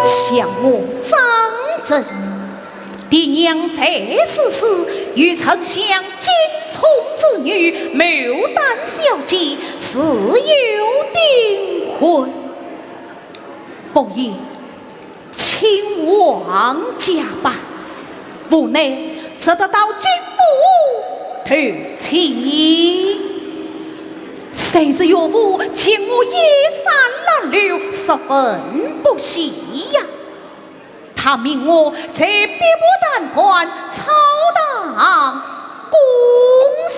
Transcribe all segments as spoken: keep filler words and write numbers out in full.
想我张珍，爹娘在世时，与丞相金宠之女牡丹小姐自幼订婚，不幸亲亡家败，无奈只得到金府投亲。谁知岳父见我衣衫褴褛，十分不喜呀。 他命我在碧波潭畔草堂攻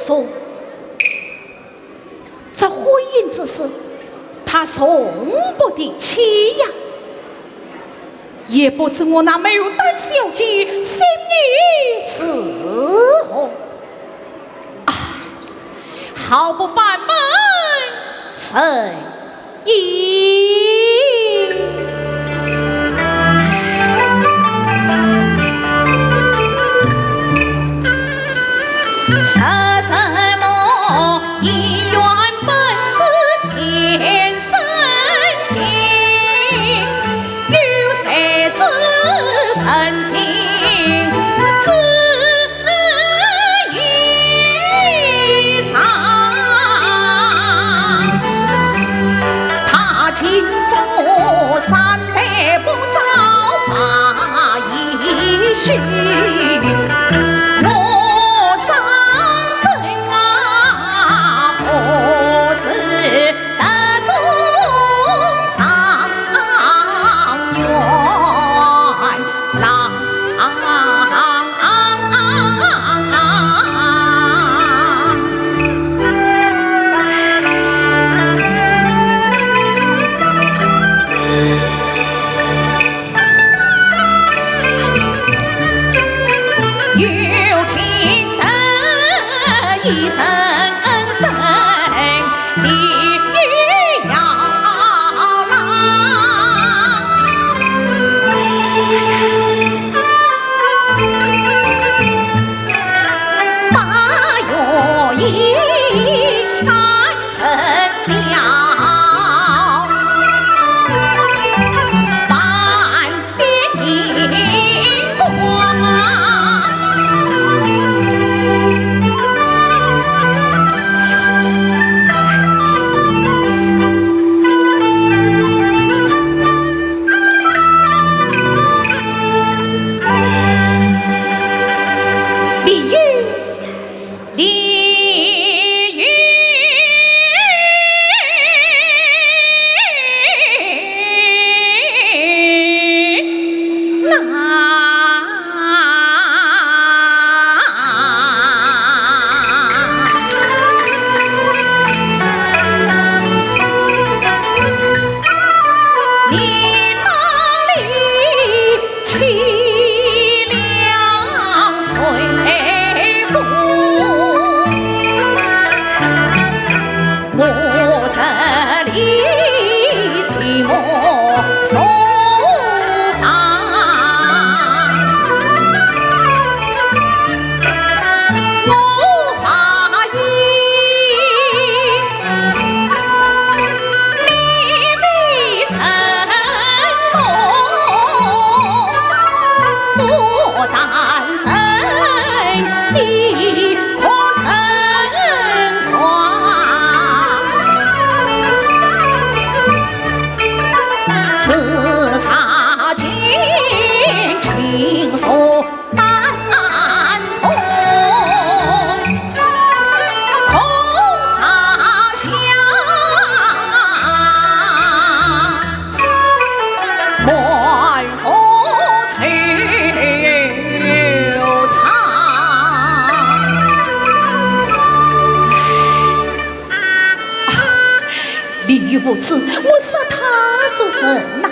宋。这婚姻之事，他从不提起呀。也不知我那牡丹小姐心意如何。啊，好不烦闷人 意。李煜，李煜。 李煜无知，我杀他做甚呐？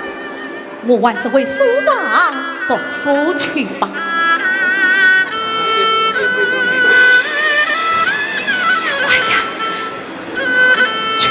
我还是回书房读书去吧。哎呀，去，去。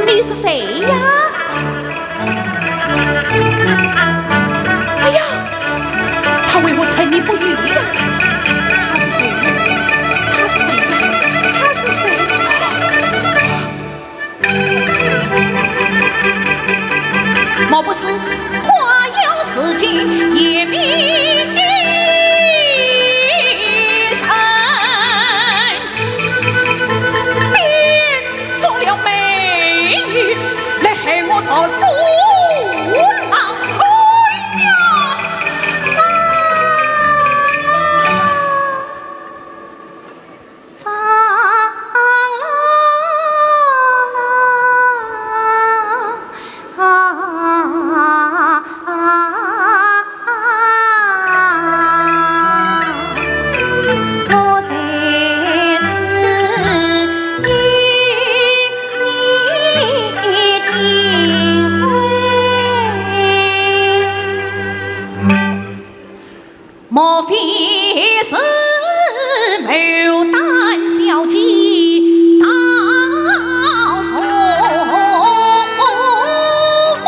你是谁呀？哎呀，他为何沉吟不语呀？他是谁呀？他是谁呀？他是谁？ 莫不是花容似锦也迷人？变作了美女，来害我读书郎。哎呀！ 莫非是牡丹小姐到书房？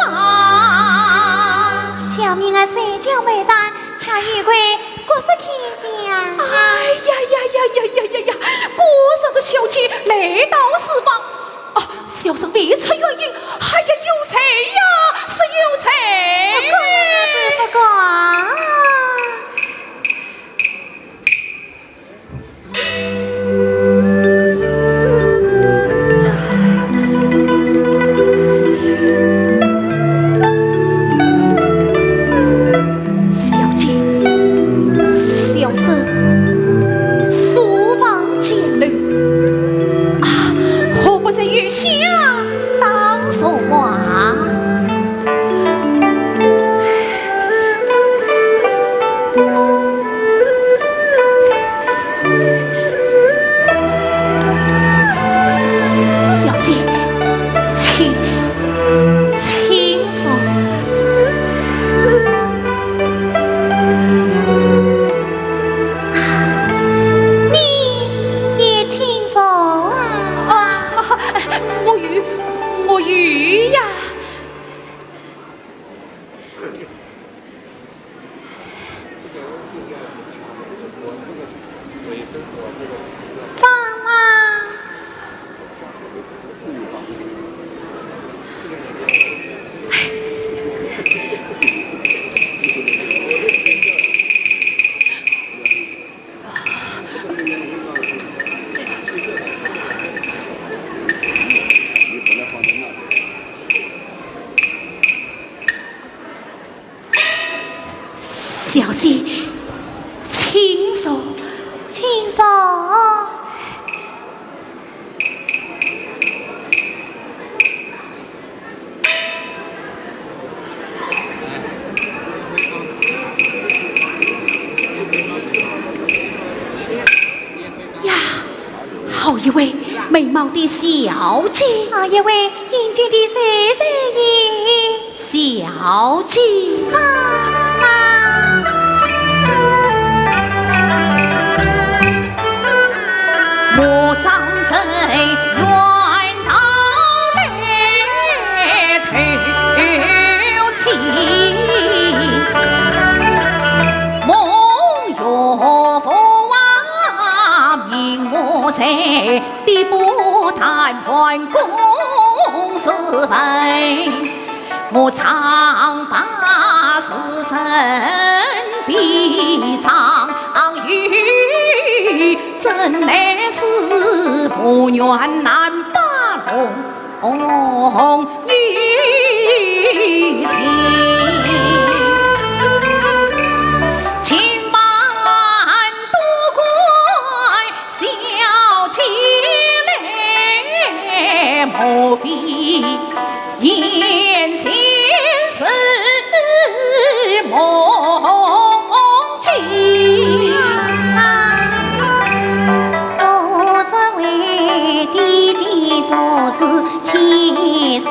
小名儿虽叫牡丹，却有愧国色天香。哎呀呀呀呀呀呀呀！果然是小姐来到书房。 哦，小生未出远迎，哎呀，有罪呀，是有罪。不过啊，是不过啊。小姐，小生书房见楼。 啊，何不在月下当坐啊？小姐，请，请坐。 你也请坐啊。啊，我有，我有呀。张郎。 小姐，请坐。请坐。 呀，好一位美貌的小姐。好一位英俊的少爷也。 小姐。我常在远道来投亲，梦月佛啊，命我在 碧波潭畔共侍问，我常把时辰比张与，真乃是无缘难把龙女情。今晚多亏 小姐来，莫非眼前是梦境？我只为爹爹做事，前世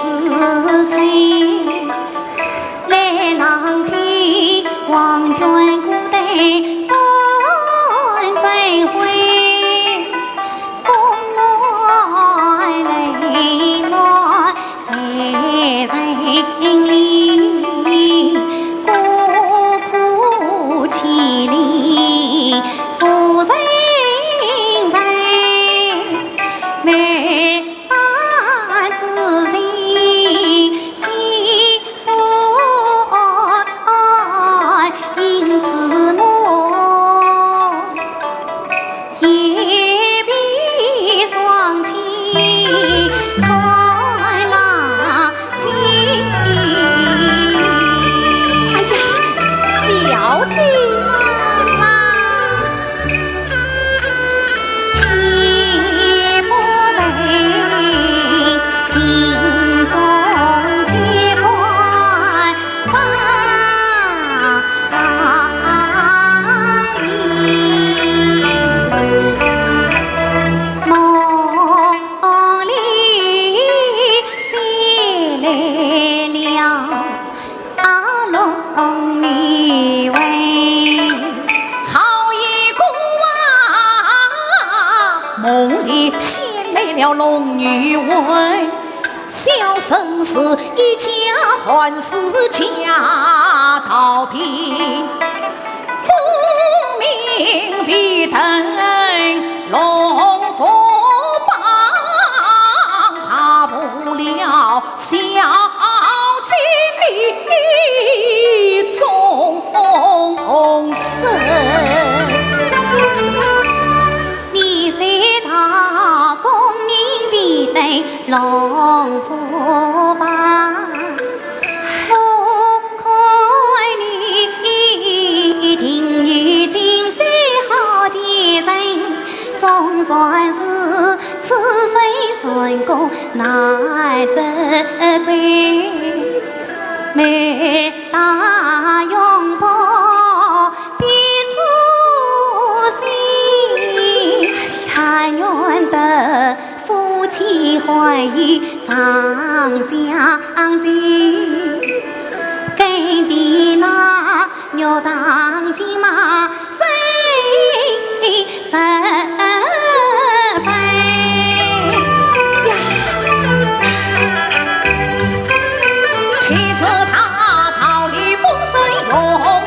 了龙女为小生死，一家还是家道平，功名必登龙虎榜，怕不了小姐你终身。 你虽大功名未登龙虎榜，我看你定有今世好前程，总算是此生成功难折桂。每当拥抱 别出心，但愿得夫妻欢喜长相随。跟的那玉堂金马谁 十分呀。岂知大道理风声浓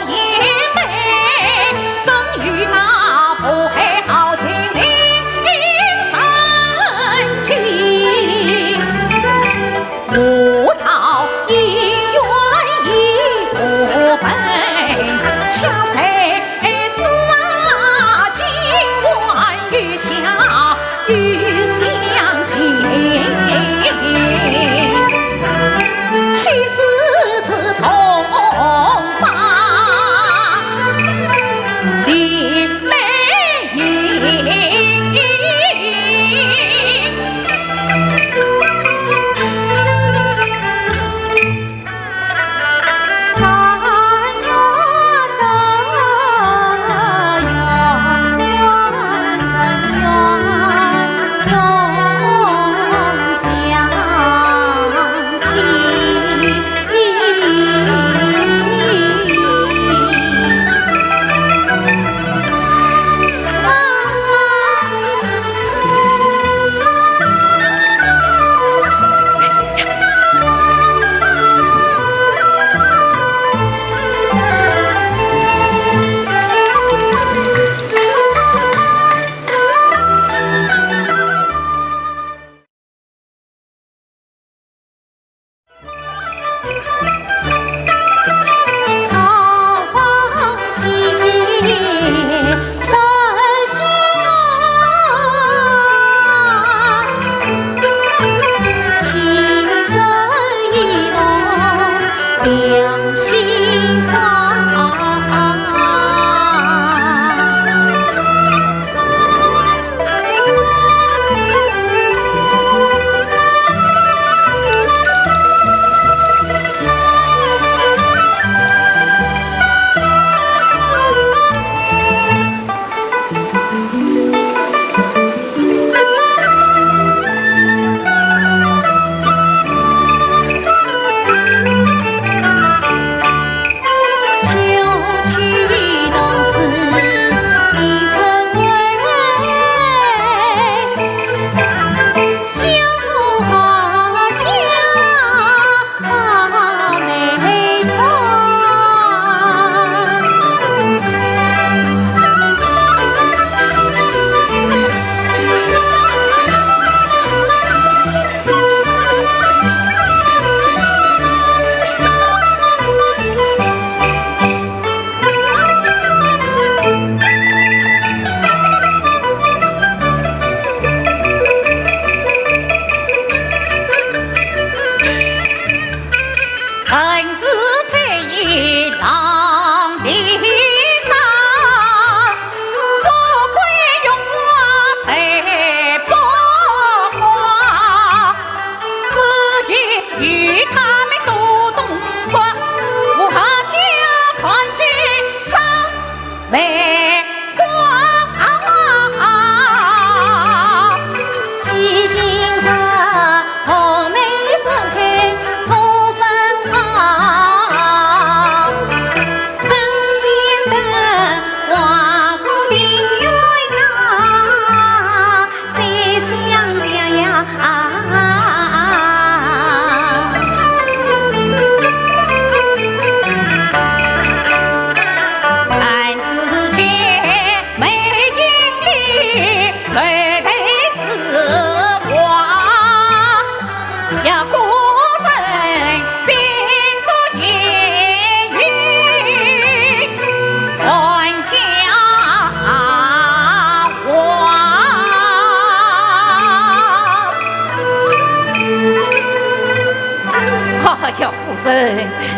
烟飞，更与那河海豪情令人惊。 我道姻缘已不分，恰似是啊，今晚月下又相逢。岂知此重逢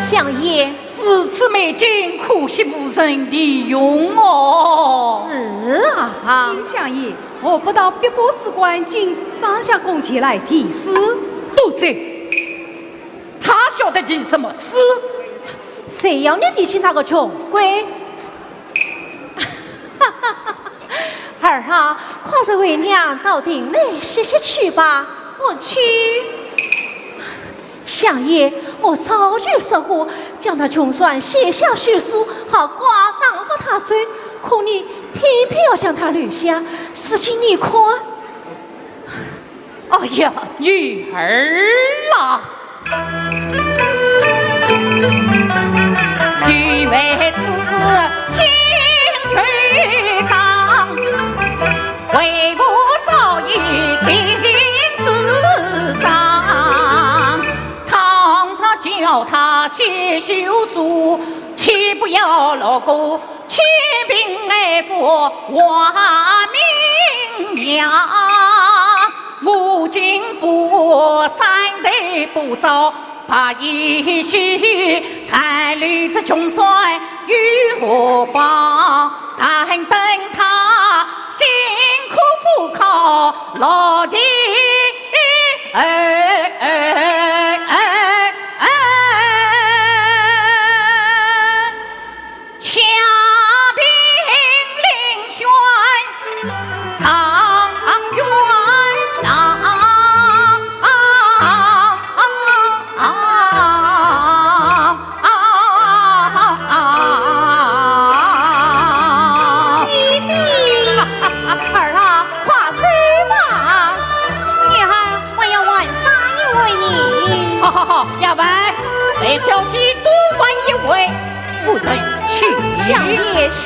相爷，如此美景，可惜无人提用哦。是啊。相爷，何不到碧波寺观景，张相公前来题诗。多嘴，他晓得题什么诗？谁要你提起那个穷鬼？ 儿啊，快随为娘到亭内歇息去吧。不去。相爷，我早就说过，叫那穷酸写下血书，好挂打发他走，可你偏偏要将他留下，如今你看。 哎呀，女儿啊！儿啊，快走吧。女儿，我要玩耍一回呢。好好好，丫鬟，陪小姐多玩一回。 夫人，请。相爷请。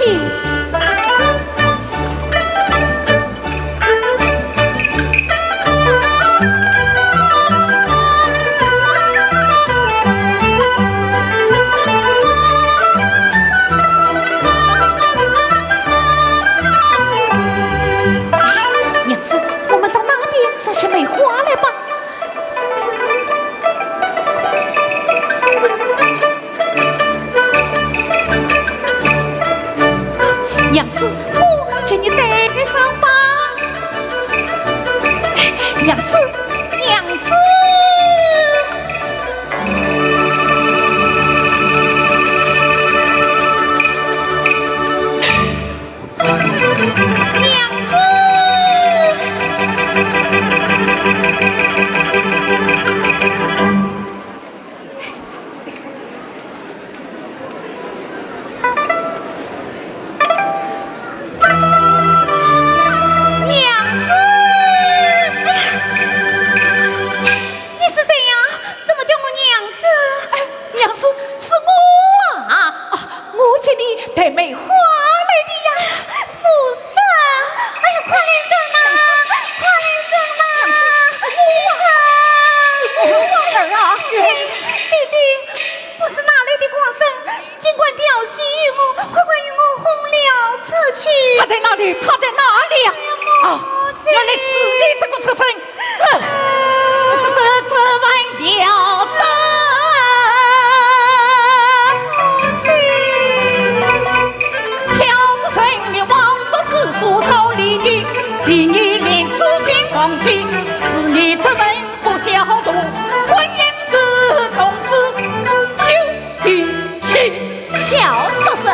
娘子，我们到那边摘些梅花来吧。 娘子，我替你戴上吧。娘子，娘子。 娘子！娘子！你是谁呀？怎么叫我娘子？哎，娘子，是我啊！啊， 我替你戴梅花来的呀。夫人，哎呀，快来人呐，快来人呐！我啊，我啊，我啊，儿啊！哎，弟弟，不知哪来的怪声，竟敢调戏于我，快快与我轰了出去！他在哪里？他在哪里呀？哎呀，啊，母亲。原来是你这个畜生！ 这，这，这，这还了得！小子生命枉读诗书少礼仪，第二年至今忘记，是你这人不孝道，婚姻是从此休提起。 小畜生！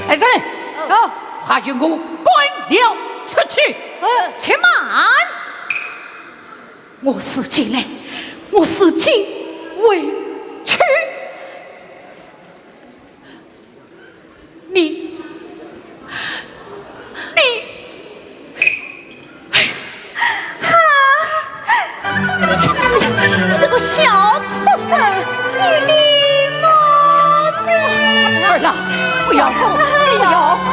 哎，人，哦。快与我滚了出去！呃，且慢！我是进来，我是进回去。 你，你，啊！这个小畜生，你的母亲！儿啊，不要哭，不要哭。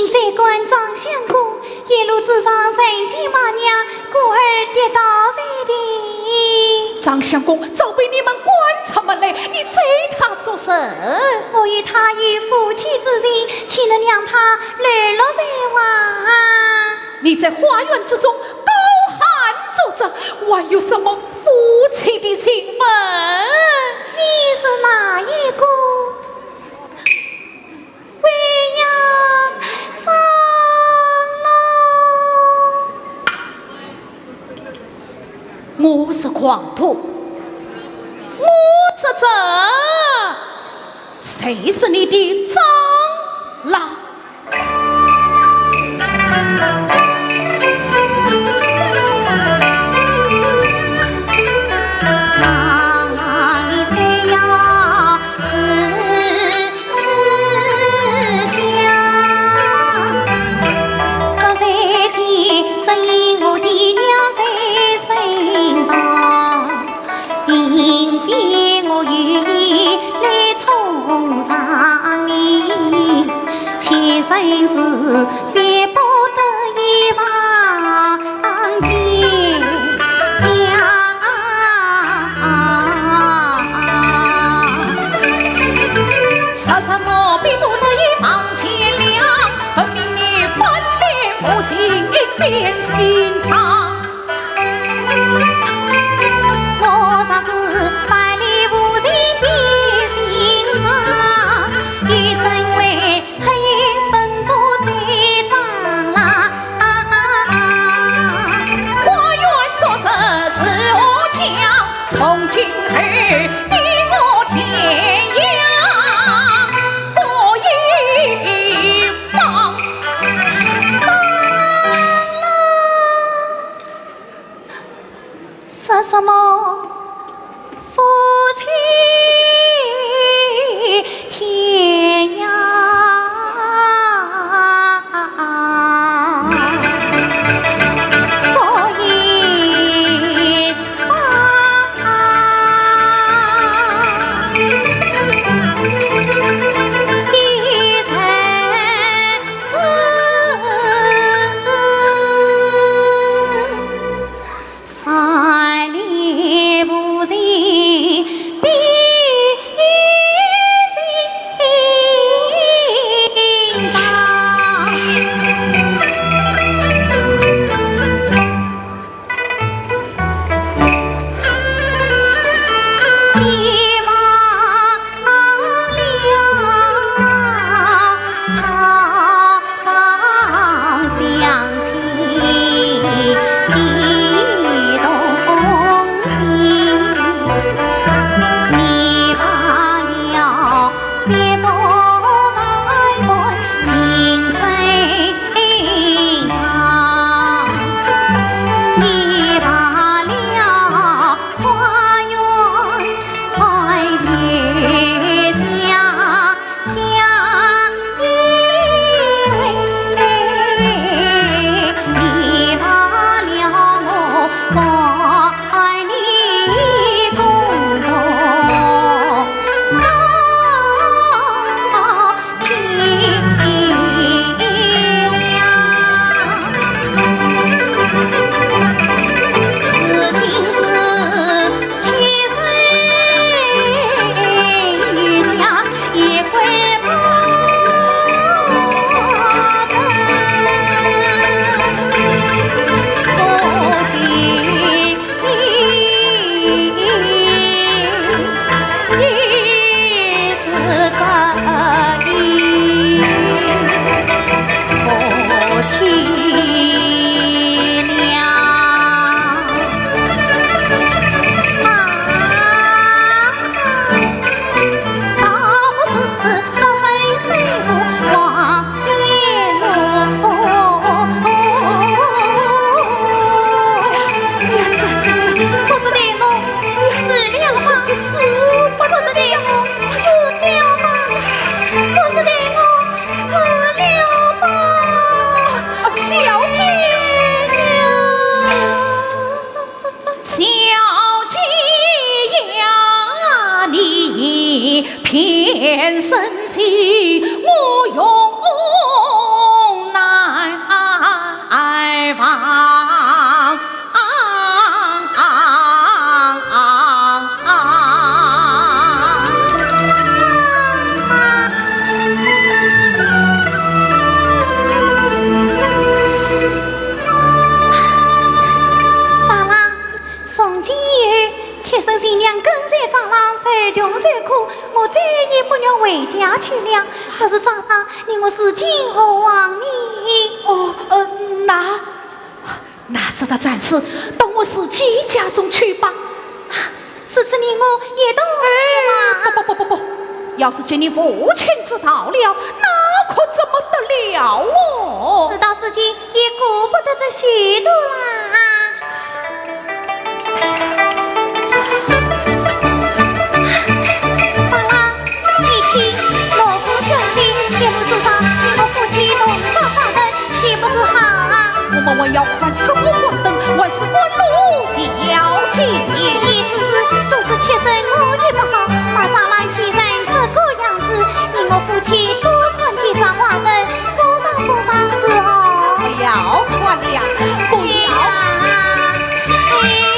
再观张相公，一路之上人骑马娘，故而跌倒在地。张相公早被你们赶出门来，你追他作甚？我与他有夫妻之情，岂能让他流落在外？你在花园之中高喊作者，还有什么夫妻的情分？你是哪一个？ 喂呀，张郎！我是狂徒，我作者，谁是你的张郎？ 说什么夫妻天涯？去了，这是张郎，你我如今何往呢？哦，呃，那，那只得暂时到我自己家中去吧。啊，如此你我也同去吧。哎，不不不不不，要是见你父亲知道了，那可怎么得了哦？事到如今，也顾不得这许多啦。哎呀，这……张郎，你听，锣鼓喧天，夜幕之上，你我夫妻同把花灯，岂不是好啊？我们还要看什么花灯，还是观罗吊祭。你此事都是妾身我的不好，把张郎气成这个样子，你我夫妻多看几场花灯， 不妨不妨是哦。不要管了，不要。哎呀，哎呀。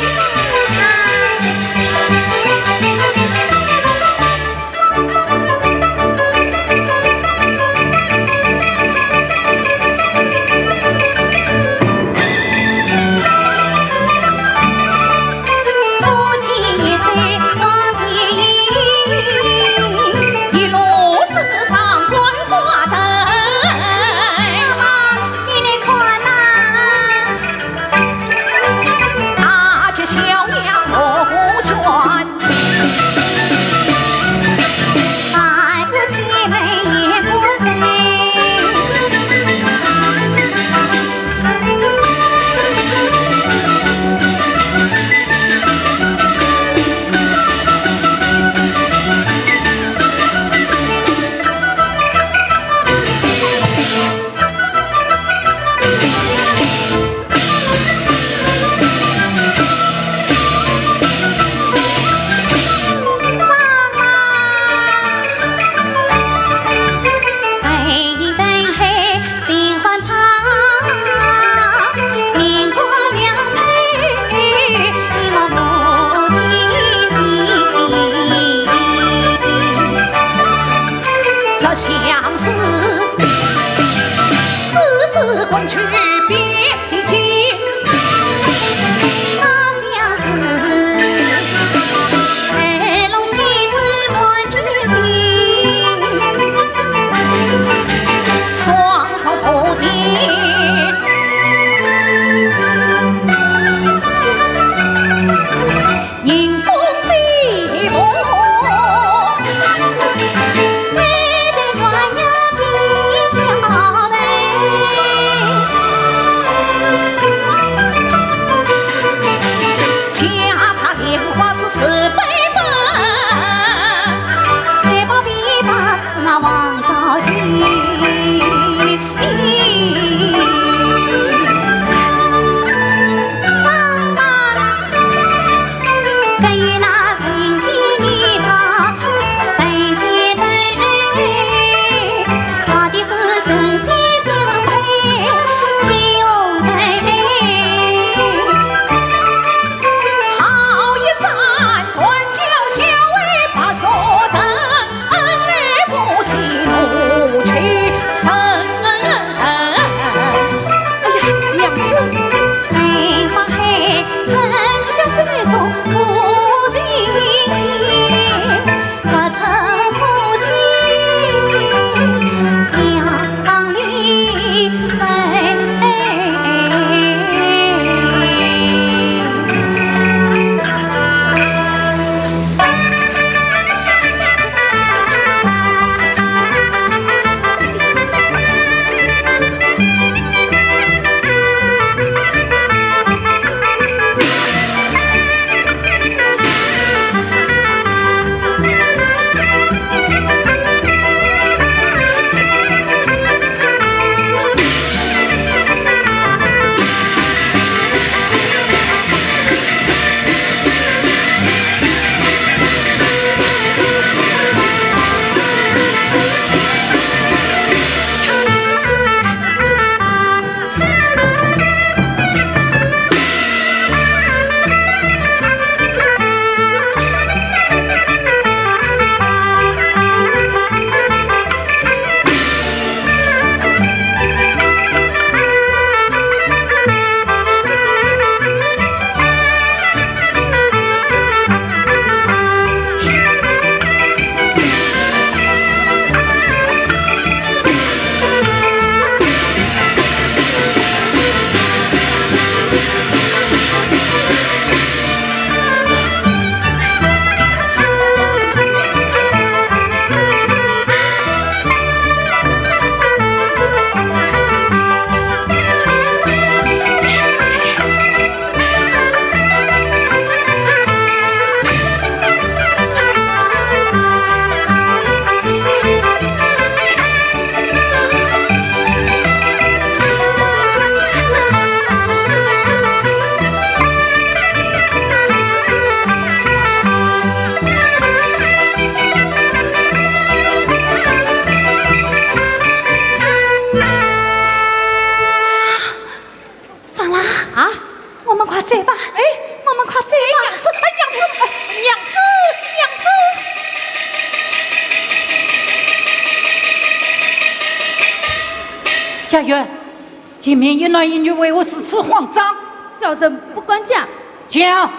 前面一男一女为何如此慌张？小生不敢讲。讲。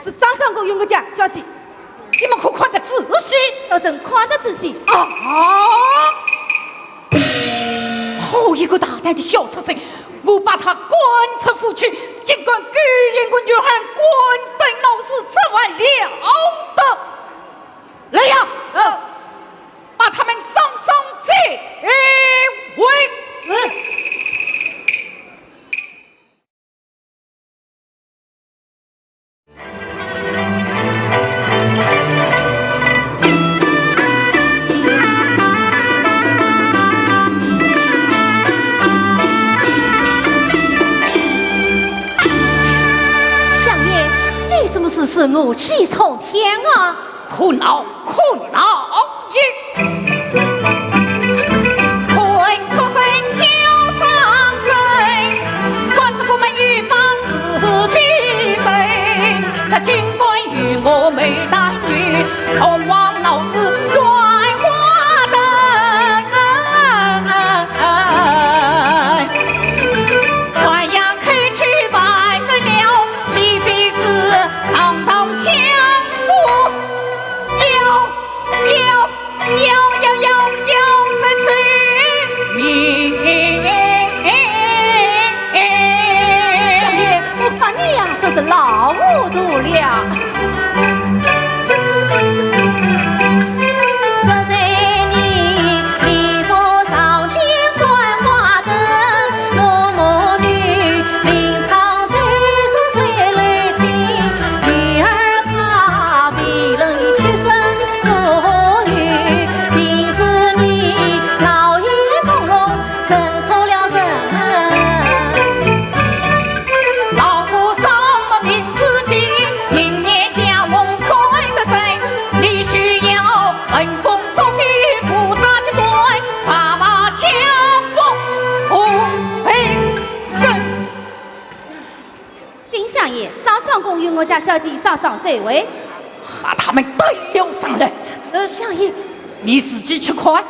是张相公与我讲，小姐。你们可看得仔细？小生看得仔细。啊！好一个大胆的小畜生！我把他赶出府去，竟敢勾引我女儿，敢等闹事，这还了得！来呀！嗯。 把他们双双带回。是。相爷，你怎么如此怒气冲天啊？ 可恼，可恼也！混畜生小畜生，敢说我们一把是非人，他竟敢与我谋大女，同往闹事观花灯。传扬口去办得了，岂非是堂堂相府？ 要，要，要，要，要出出名。相爷，我看你呀，真是老糊涂了。禀相爷，张相公与我家小姐双双带回。把他们带了上来。呃，相爷。你自己去看。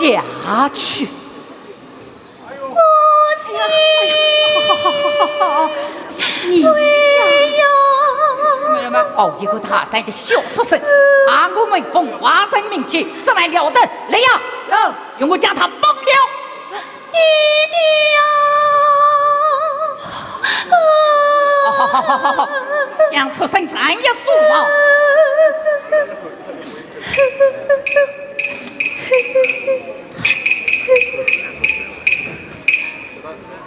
下去。 母亲。哎呀，好，好，好，好，好，你呀。哎呀。哦，一个大胆的小畜生，把我们奉外甥命去，这还了得！来呀，有，与我将他绑了。爹爹呀。好，好，好，好，好，将畜生斩也数啊！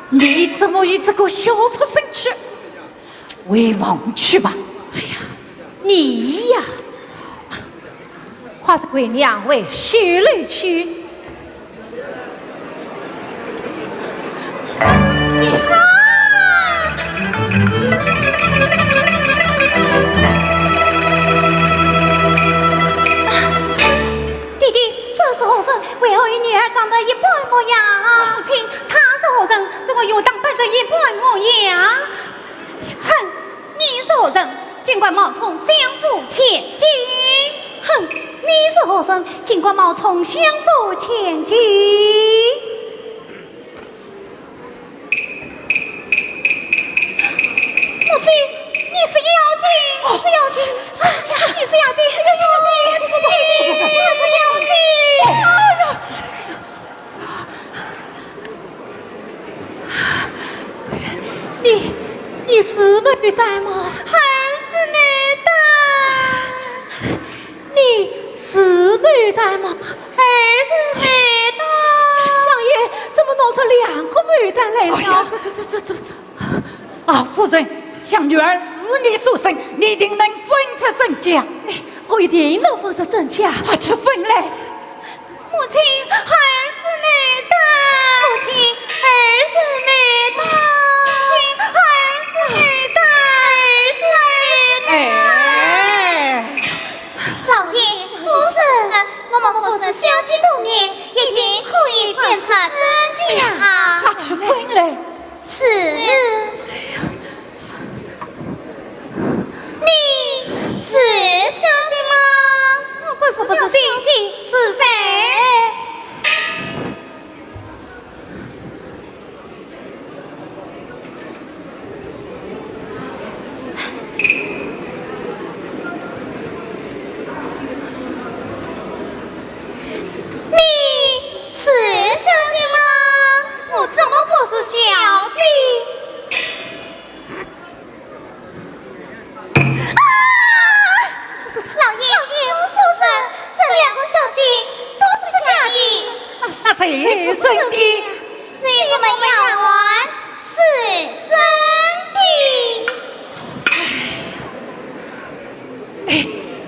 你怎么与这个小畜生去？回房去吧。哎呀，你呀，快是回娘回绣楼去。 爹爹，这是何人？为何与女儿长得一般模样？母亲，他是何人？怎么与我打扮成一般模样？哼，你是何人？竟敢冒充相府千金！哼，你是何人？竟敢冒充相府千金！ 莫非你是妖精？你是妖精？啊，你是妖精！你，你，你是妖精！哎呀，你，你是牡丹吗？儿是牡丹。 你是牡丹吗？儿是牡丹。相爷，怎么弄出两个牡丹来了？哎呀，这，这，这，这，这，这。啊，夫人，想女儿是你所生，你一定能分出真假。哎，我一定能分出真假。快去分来。 母亲，儿是牡丹。母亲，儿是牡丹。母亲，儿是牡丹。儿是牡丹。哎。老爷，夫人。我们服侍小姐多年，一定可以辨出自己好。快去问来。是。你是小姐吗？我不是小姐，是谁？ 你是小姐吗？我怎么不是小姐？啊！这，这，这，老爷，老爷，我说是，这两个小姐都是假的。那谁是真的？只有我们丫鬟是真的。 哎，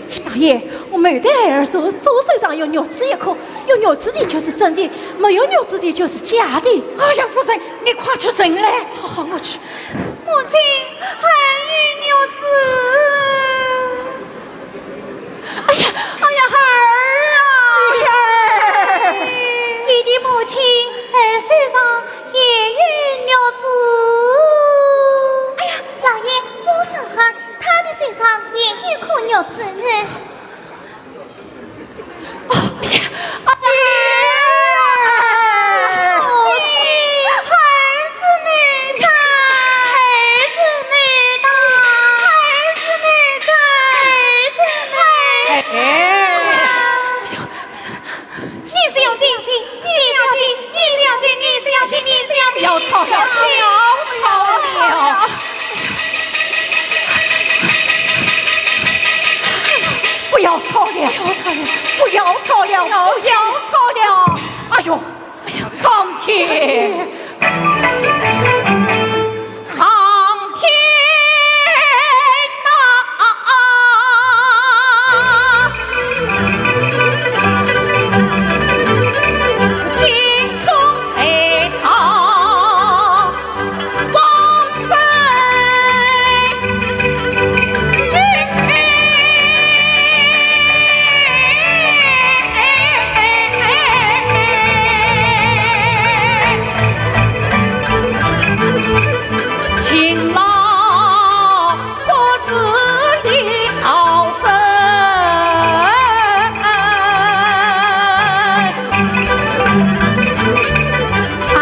相爷，我们的孩儿说，左手上有玉指一颗，有玉指的就是真的，没有玉指的就是假的。哎呀，夫人，你快去认来。好，好，我去。母亲，孩儿有玉指。哎呀，哎呀，孩儿啊！哎呀，你的母亲，儿手上 也有玉指。哎呀，老爷，夫人啊，她的手上也有一颗玉指呢。哎呀，哎呀，儿是没打，儿是没打，儿是没打，儿是没打。哎。 你是妖精，你是妖精，你是妖精，你是妖精，你是妖精，不要吵了，不要吵了，不要吵了，不要吵了，不要吵了，不要吵了！哎呦，苍天！ 苍天呐，金钟在唱风声。勤劳国事李朝珍，商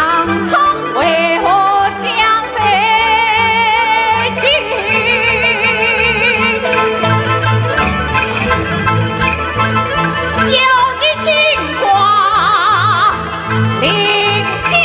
朝为何江水西？要一金瓜。 哎呦，这，这，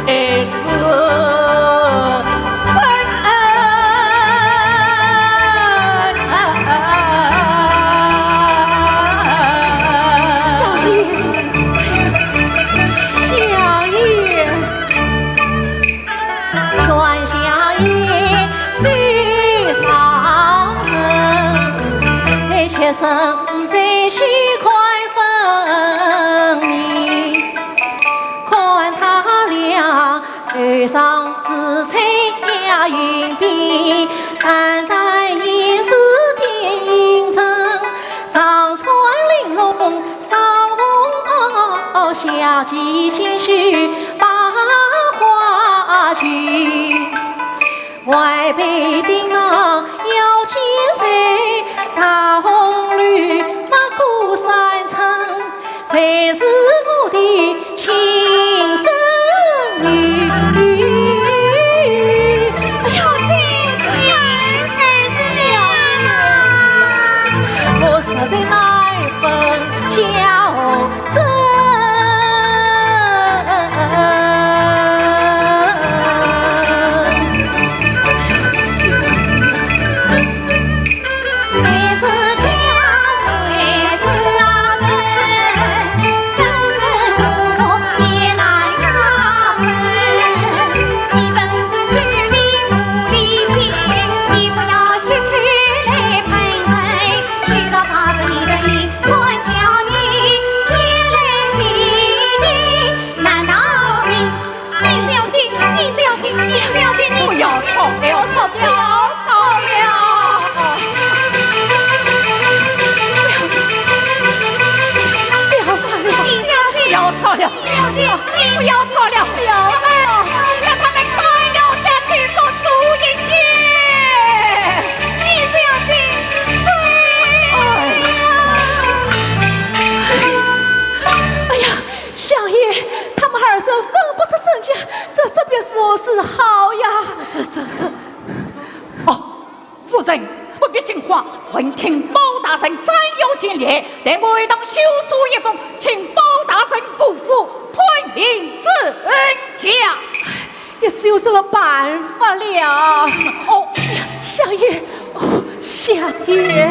儿子了啊！不必惊慌，闻听包大人斩妖尽裂，待我一同修书一封，请包大人过府判明真假。也只有这个办法了。哦，相爷，哦，相爷。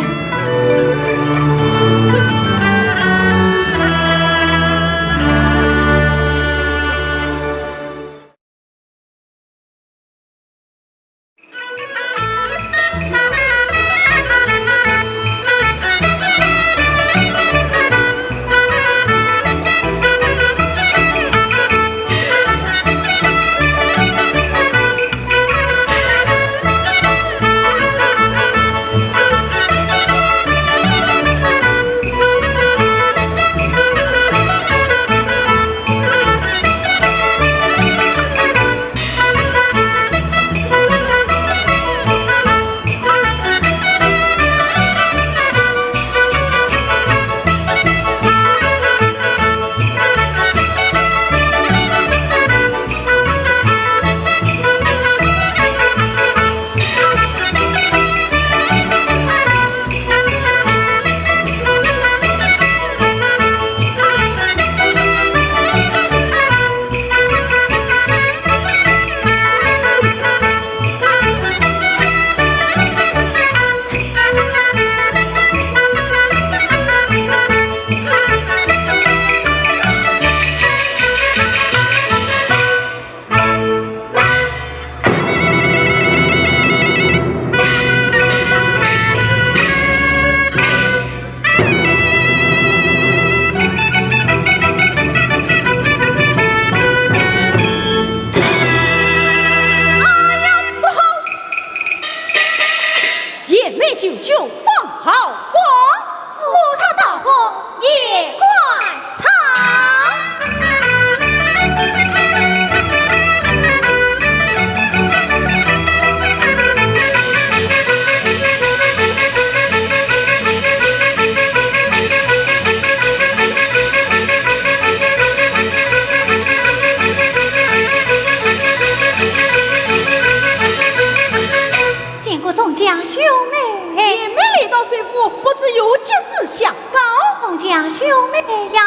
哎呀，不好！野梅舅舅放好光。 火炭大火夜灌草。见过众家兄妹。野梅来到水府，不知有几时相告。众家兄妹呀。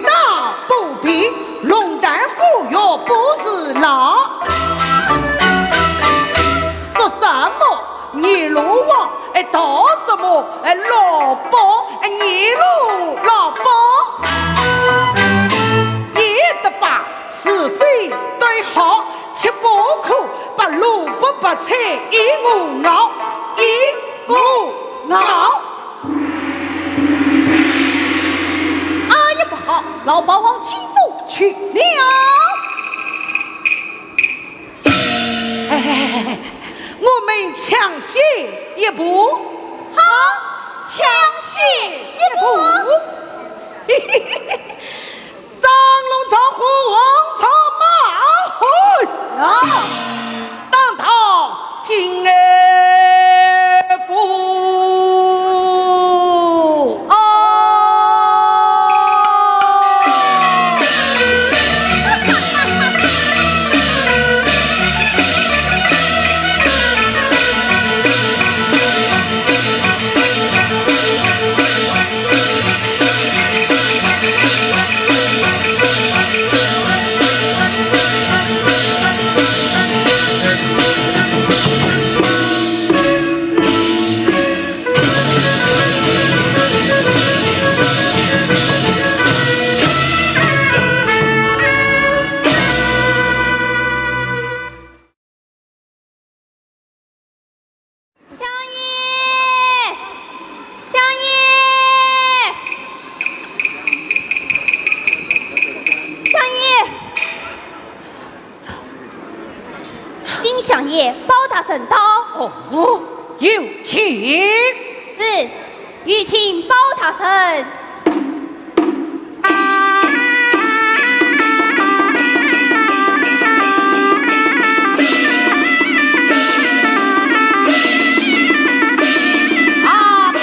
打不平，龙潭虎穴不是牢。说什么泥罗网，哎，打什么，哎，萝卜，哎，泥罗萝卜。一得把是非对好，切不可把萝卜白菜一锅熬，一锅熬。 哎呀，不好，老包王欺负去了。哎，哎，哎，哎，我们抢先一步。好，抢先一步。嘿嘿嘿嘿。 张龙赵虎王朝马后啊，打到金安府。哦。相爷，相爷，相爷，禀相爷，包大人到。哦，有请。是，有请包大人。 啊，包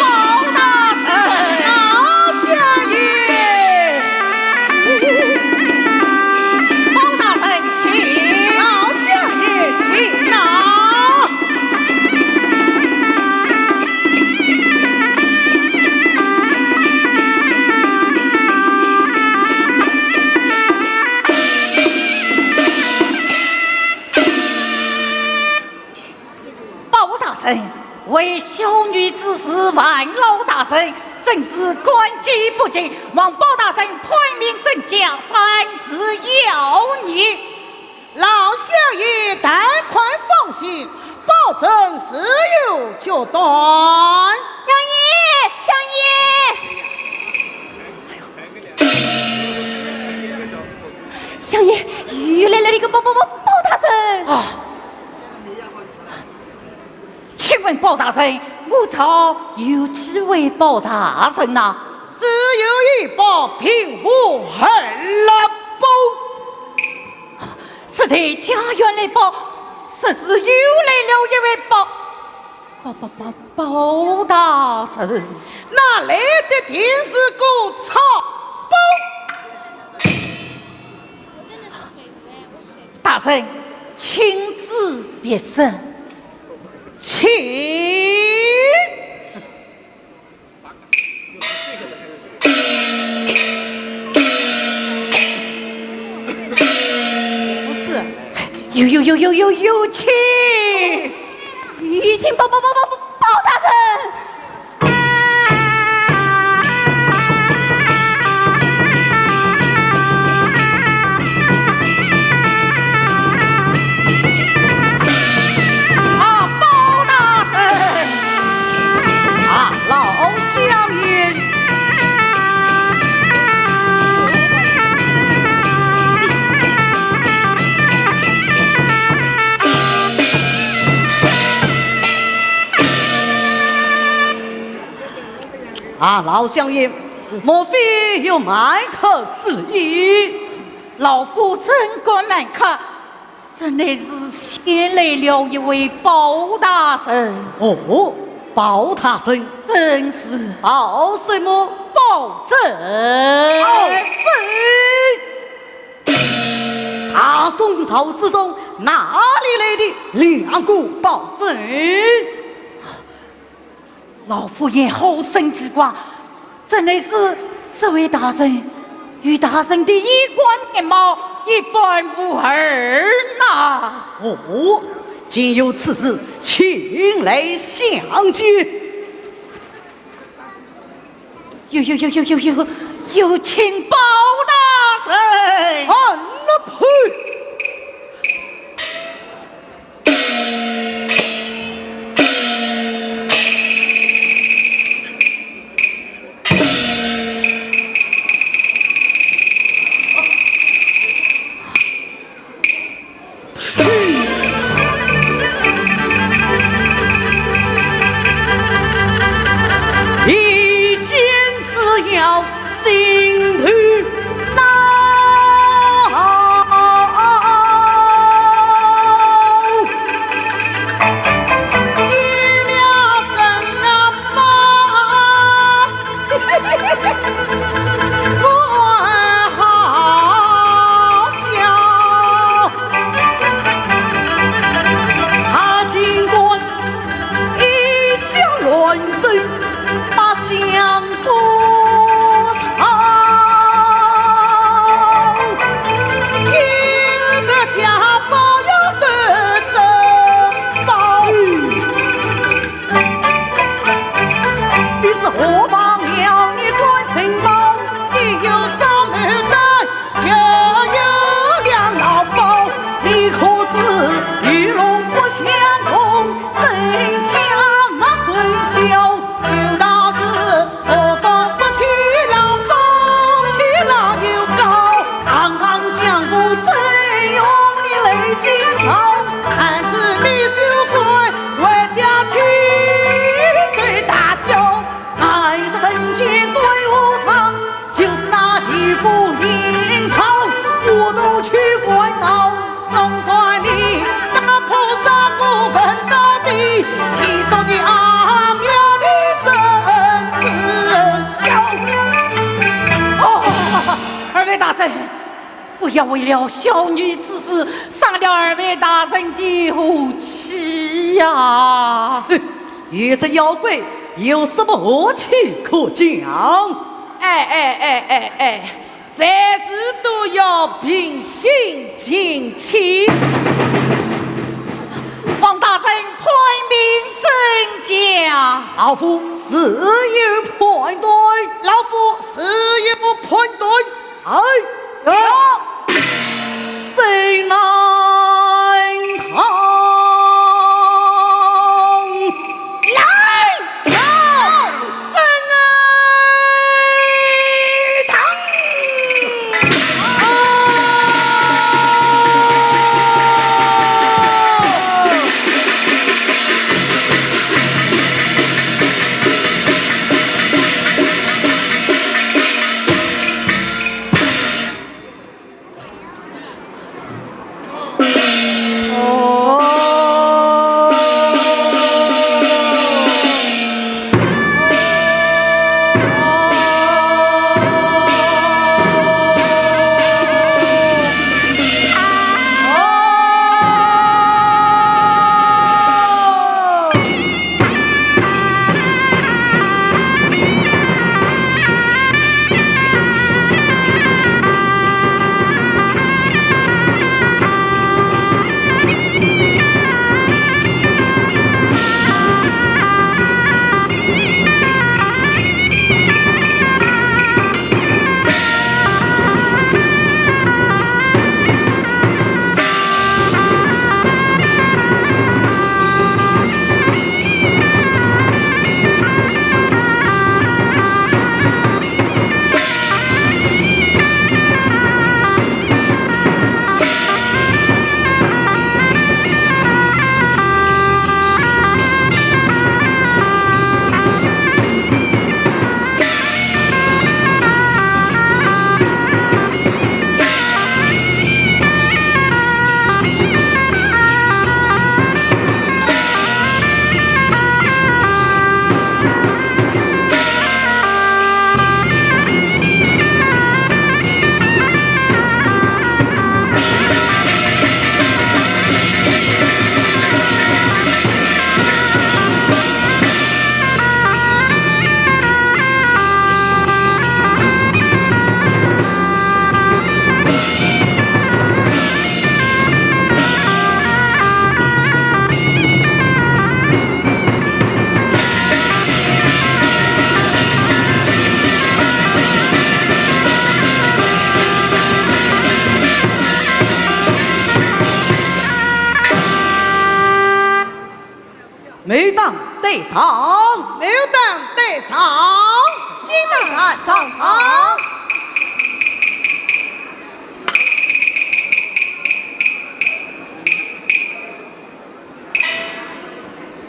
大人。老相爷。包大人，请。老相爷，请啊。 包大人，为小女之事烦劳大人，真是感激不尽，望包大人判明真假，暂时饶你。老相爷但管放心，包拯自有决断。相爷，相爷。 相爷，又来了一个包，包，包，包大人。啊，请问包大人，我朝有几位包大人呐？只有一包平湖二老包。是在家园来报，说是又来了一位包 包，包，包，包大人。哪来的定是个草包？大人，请旨便是。请。不是。有，有，有，有，有，有请。有请包，包，包，包，包大人。 啊，包大人！啊，老相爷！啊，老相爷，莫非有瞒客之意？ 老夫怎敢瞒客，这乃是先来了一位包大人。哦，包大人？正是。包什么？包拯。包拯？大宋朝之中，哪里来的两个包拯？ 老夫也好生奇怪，怎奈是这位大人与大人的衣冠面貌一般无二呐。哦，竟有此事，请来详见。有有有有有有有请包大人。啊，那呸！一见之要，心头恼。见了真啊，哦，二位大人，不要为了小女之事伤了二位大人的和气呀。哼，与这妖怪有什么和气可讲？哎哎哎哎哎，凡事都要平心静气。王大人，判明真假？老夫自有判断。老夫自有判断。哎，有。谁难逃？来，有。谁难逃？当得上，没有当得上。金门上堂。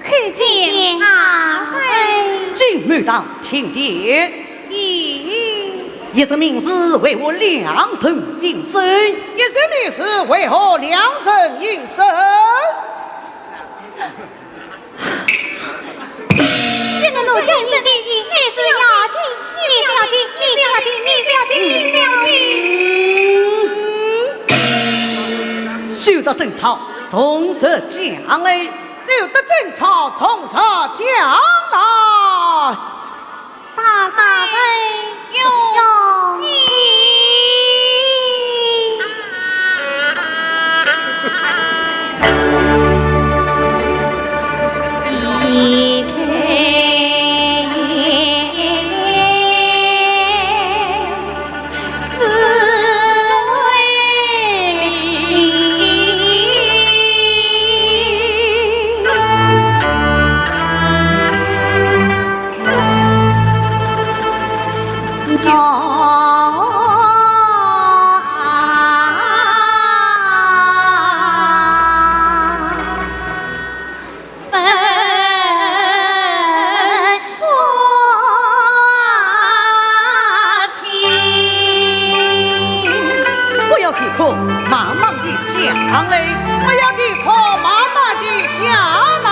叩见大人。金门当听爹。咦。一声命是为何两声应声？一声命是为何两声应声？ 你是要紧，你是要紧，你是要紧，你是要紧，你是要紧。休得争吵，从实讲来。休得争吵，从实讲来。大人容易。 不要啼哭，慢慢地讲来。不要啼哭，慢慢地讲来。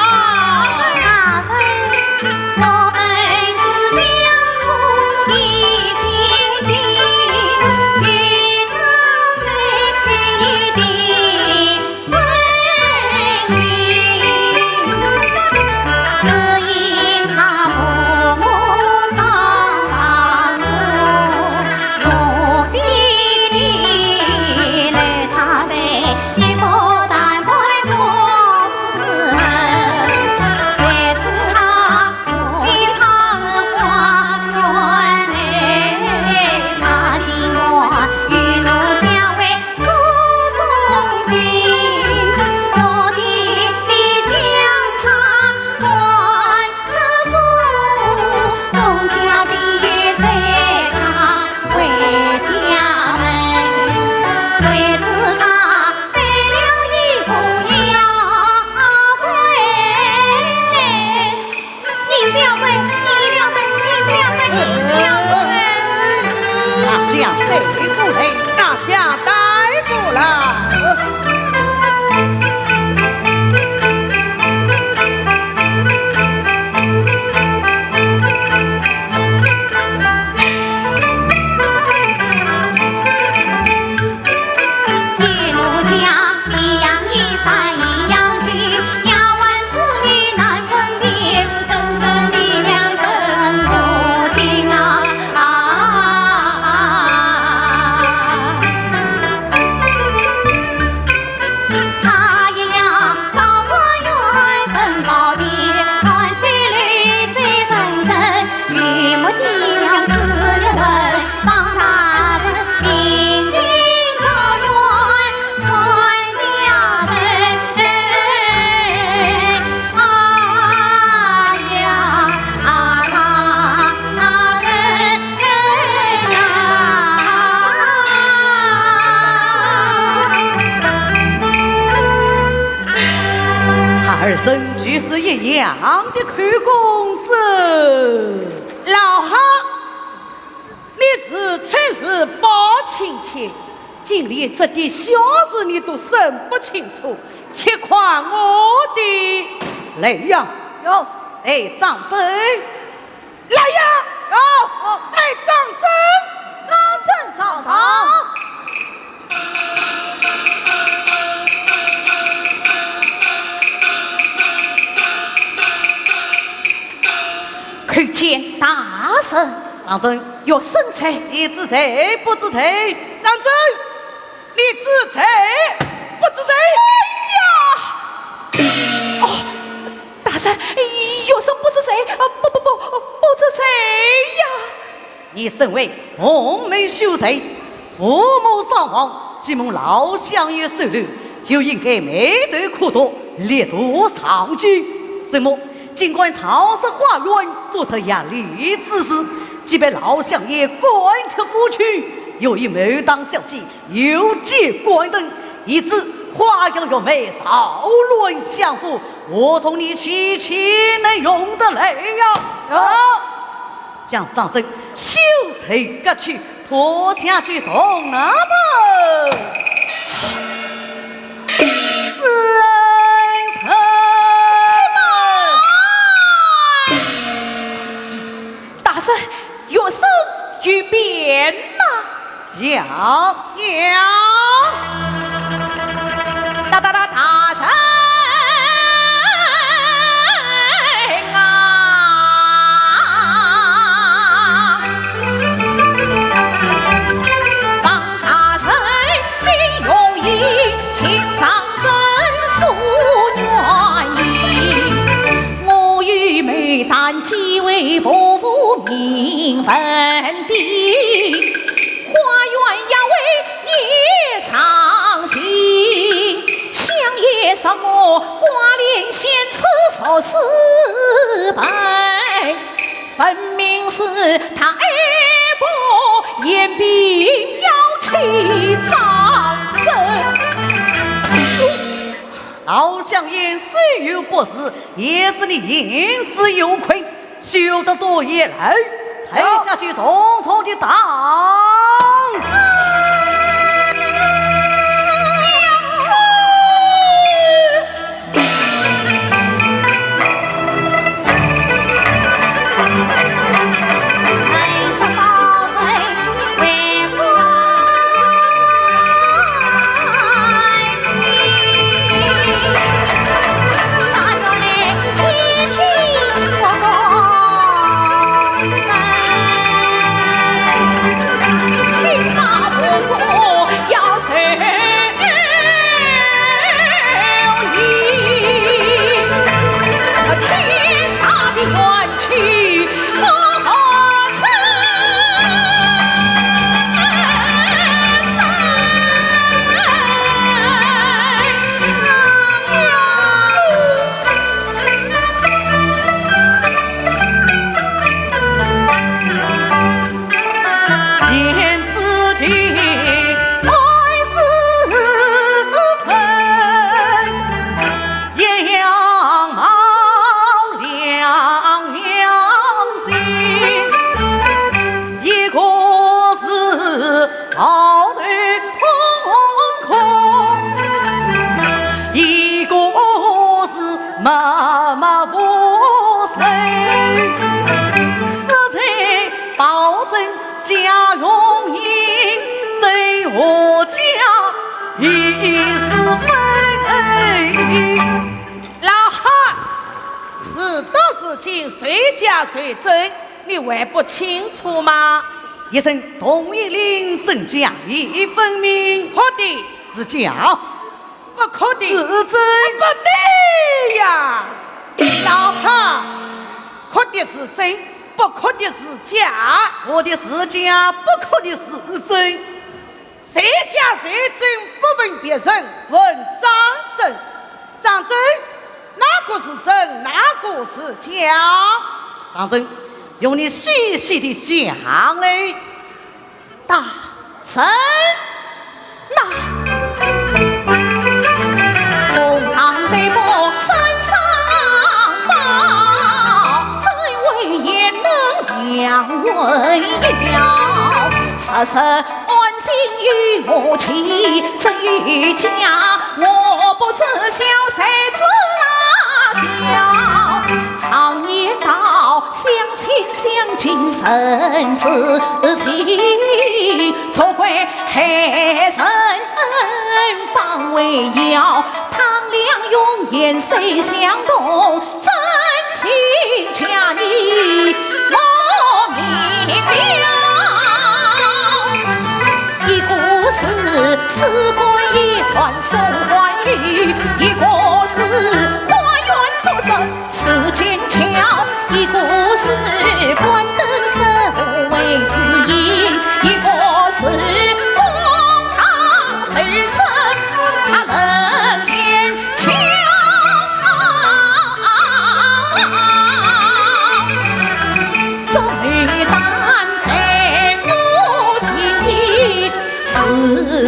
大相对不来，大相对不来。 孩儿身居是一样的，口供者。老汉，你自称是包青天，竟连这点小事你都审不清楚，且看我的。来呀！有。哎，张真。 来呀！有。哎，张真。张真上堂。叩见大人。张真。学生在。你知罪不知罪？张真。 你知罪不知罪？哎呀！哦，大人，学生不知罪，啊，不，不，不，不知罪呀。你身为洪门秀才，父母双亡，既蒙老相爷收留，就应该埋头苦读，力图上进。怎么竟敢藏尸花园，做出压力之事，既被老相爷赶出府去，又与某当小姐有奸官等，以致花妖月梅扰乱相府，我从你去岂能容得来呀？有。将张珍休罪革去，拖下去重拿着。 大人，学生有变呐。讲。讲。大大大大人啊！ 老相爷虽有不是，也是你言之有亏，休得多言，来，抬下去重重的打。老汉，事到如今，谁假谁真，你还不清楚吗？一审同一令，真假已分明。可的。是假。 不可的。是真。不对呀！老汉，可的是真，不可的是假。可的是假，不可的是真。谁假谁真，不问别人，问张珍。张珍，哪个是真，哪个是假？张珍，用你细细的讲来。 大人呐，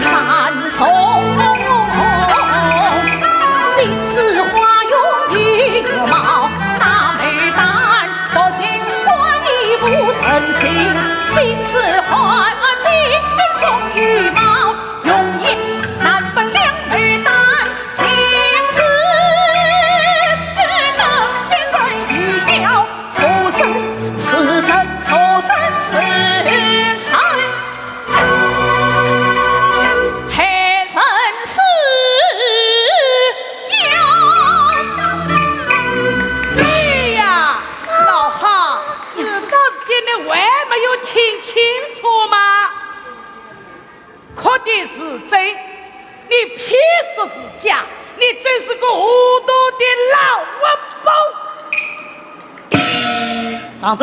山松，心似花容的月貌，那牡丹，不尽花意无人性，心似花儿的风雨貌，容颜难分两牡丹，心似那的人与妖，初生是人，初生是神。 害人是妖。哎呀，老汉，事到如今，你还没有听清楚吗？哭的是真，你偏说是假，你真是个糊涂的老王八。张真，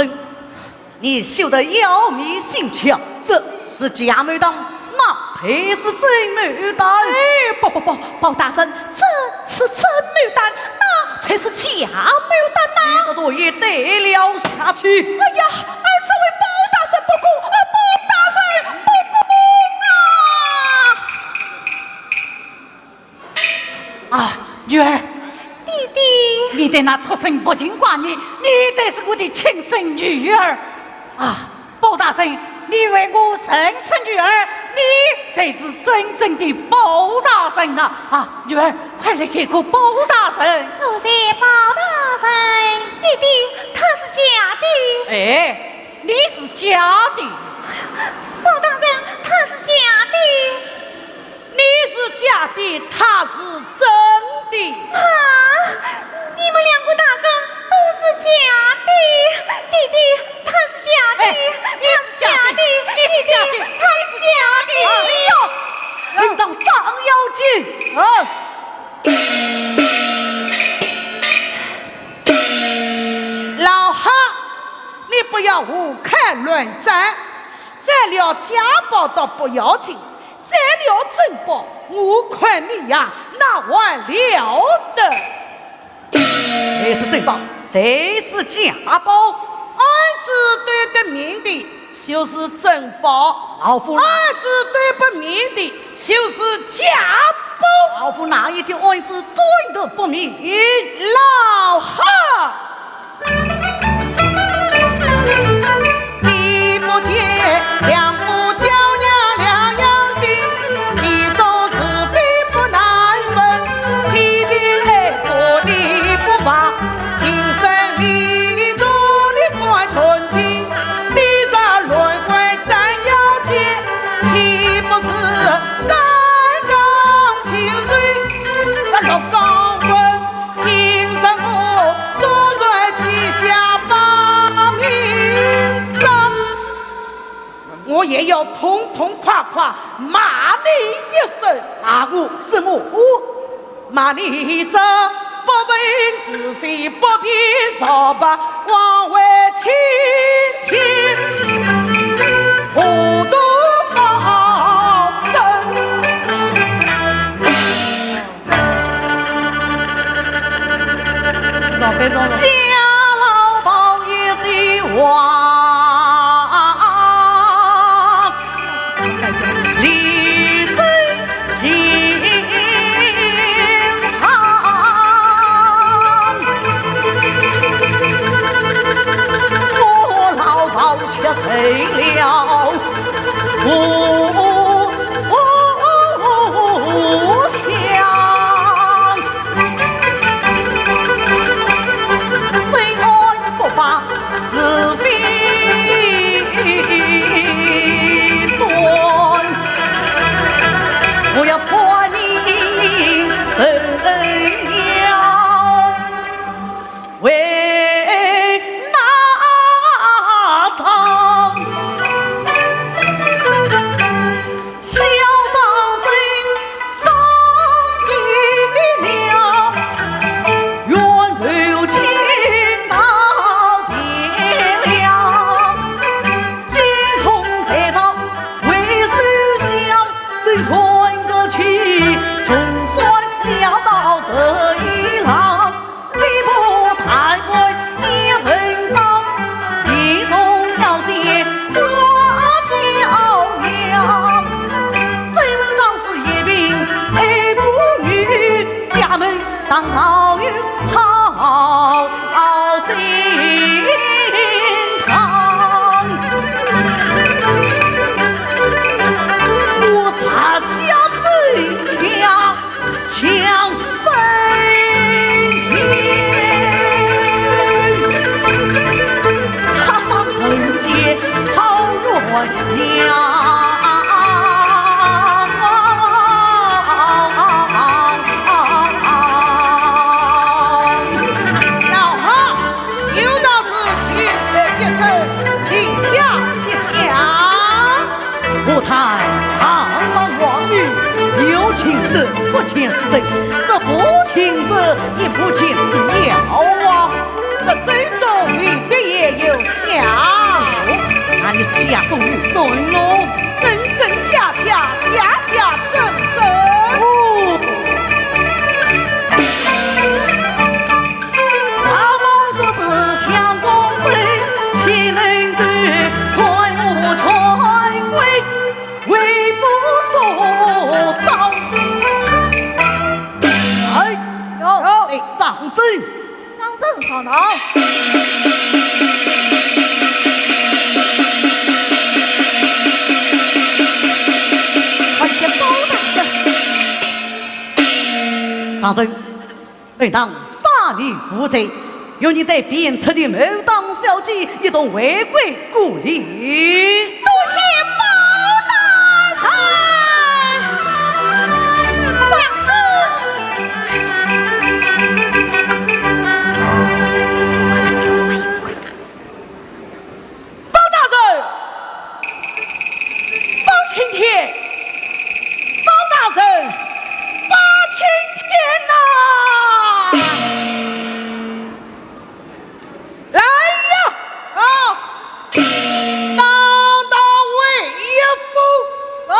你休得妖迷心窍，这是假牡丹，那才是真牡丹。哎，不不不，包大人，这是真牡丹，那才是假牡丹呐。你的毒也对了下去。哎呀，哎，这位包大人不公，啊，包大人不公啊！ 啊，女儿，爹爹。你对那畜生不敬挂念，你才是我的亲生女儿。啊，包大人，你为我认出女儿，你才是真正的包大人呐。啊，女儿，快来谢过包大人。多谢包大人。爹爹，她是假的。哎，你是假的。包大人，她是假的。 你是假的，她是真的。啊，你们两个大人都是假的。爹爹，她是假的，哎，你是假的，她是假的，你是假的，她是假的。哎呦，身上长妖精。哦。老汉，你不要胡看乱展，斩了假包倒不要紧， 斩了真包，我看你呀，那还了得？谁是真包？谁是假包？案子对得明的，就是真包；老夫哪……案子对不明的，就是假包。老夫哪一件案子对得不明？老汉！ 你不见两个娇娘两样心，其中是非不难分，欺骗爱国的不法，今生你做你官断情，你若乱棍斩妖孽，岂不是三纲清水？那六纲文 今日我做出记下把名声，我也要痛痛快快骂你一声。骂我什么？骂你这不问是非、不辨是白、枉为青天糊涂包拯。 少背上了。家老包一些话，理真情长。我老包吆喝，有道是近朱者赤，近墨者赤。 武旦堂堂皇帝，有近墨者不见是人，这不近墨也不见是妖啊。这正中与别也有假。那你是假中有真喽？真真假假，假假真真。哦。 大王若是相公正，岂能够贪慕权贵，为父作保？哎，有。哎，张真。张真上堂。快见包大人。张真。 本堂赦你无罪，由你带卞出的牡丹小姐一同回归故里。多谢包大人。放肆！ 包大人，包青天，包大人，包青天呐！来呀！啊！当当为一夫。啊！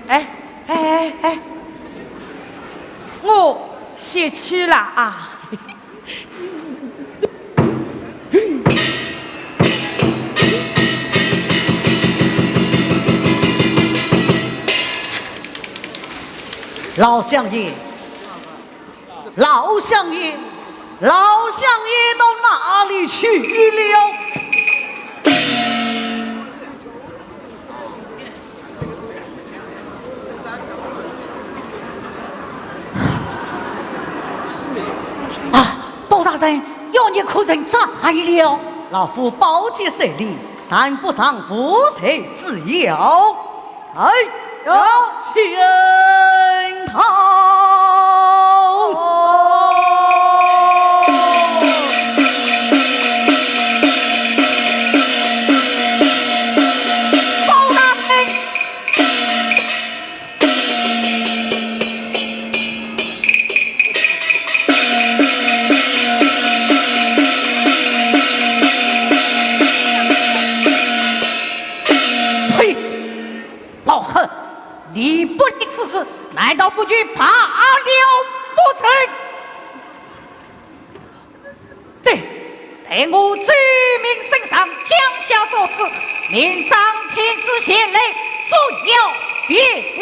哎，哎，哎，哎，我先去了啊。 老相爷，老相爷，老相爷到哪里去了？ 啊，包大人，妖孽可曾斩了？老夫宝剑在里，但不尝无罪之妖。哎，有。请到。哦。包大人。 呸！老黑，你不理此事，难道不去罢了不成？ 对，待我奏明圣上，降下诏旨，命张天师前来捉妖变了。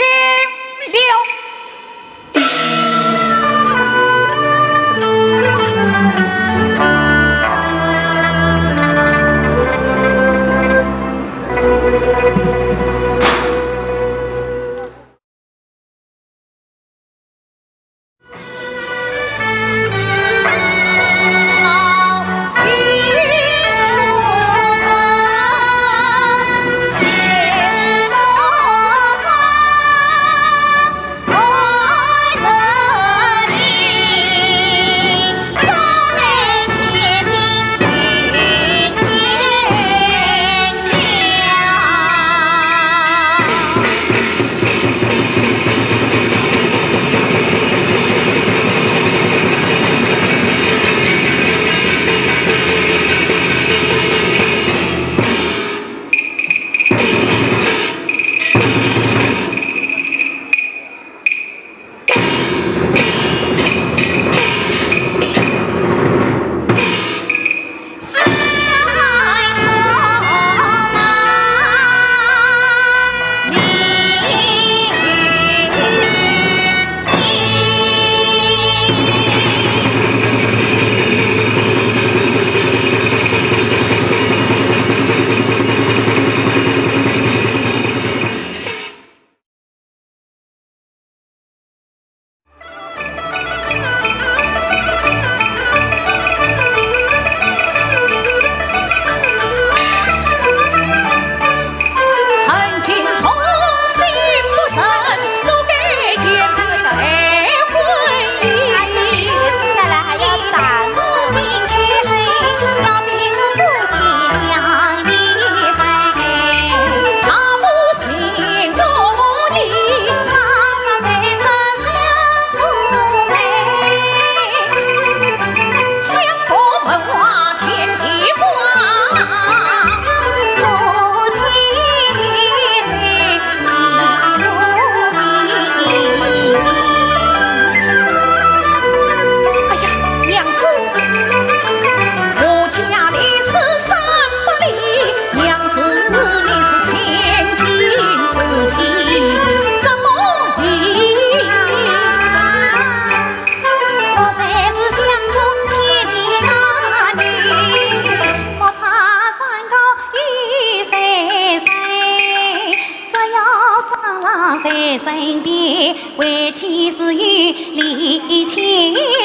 为妻自幼礼千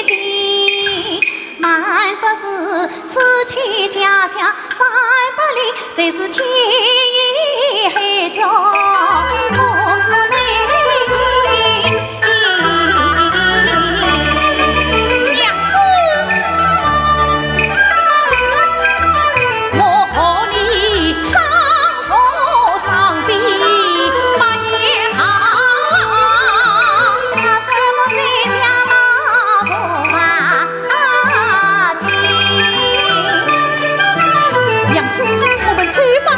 金，瞒说是此去家乡三百里，谁是天涯海角无人。娘子，我和你生 娘子，我们走吧。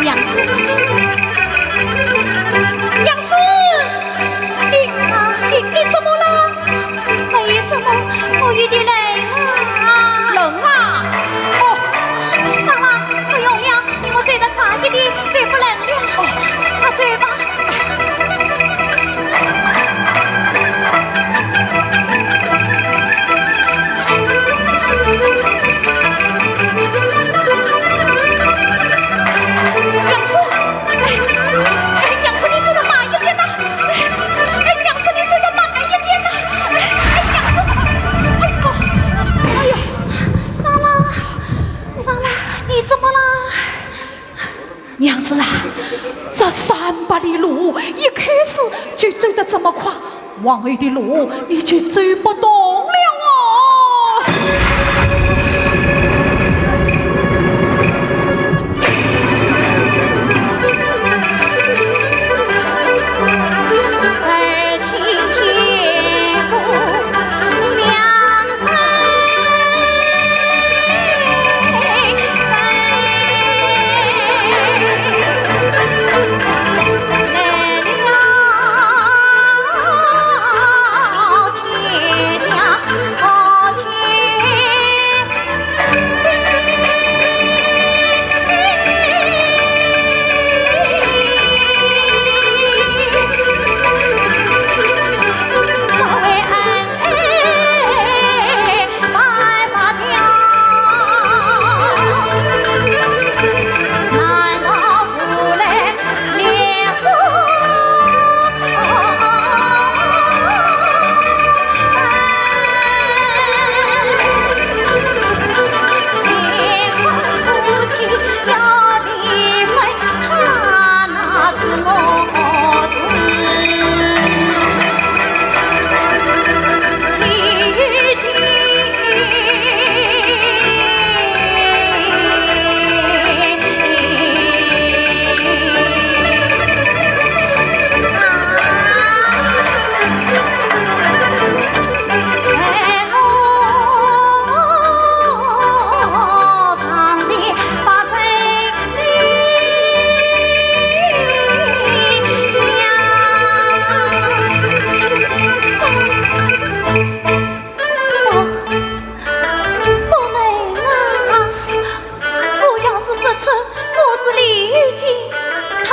娘子，娘子，你，你，你怎么了？没什么，我有点冷啊。冷啊？哦，妈妈，不用了，你们走得快一点，就不冷了。哦，快走吧。 娘子，哎，哎，娘子，你走得慢一点呐。哎，哎，娘子，你走得慢一点呐。哎，哎，娘子，哎呦，哎呦，长老，长老，你怎么了？ 娘子啊，这三百里路，一开始就走得这么快，往后的路你就走不动了哦。不能啊！我要是说出我是李玉金，他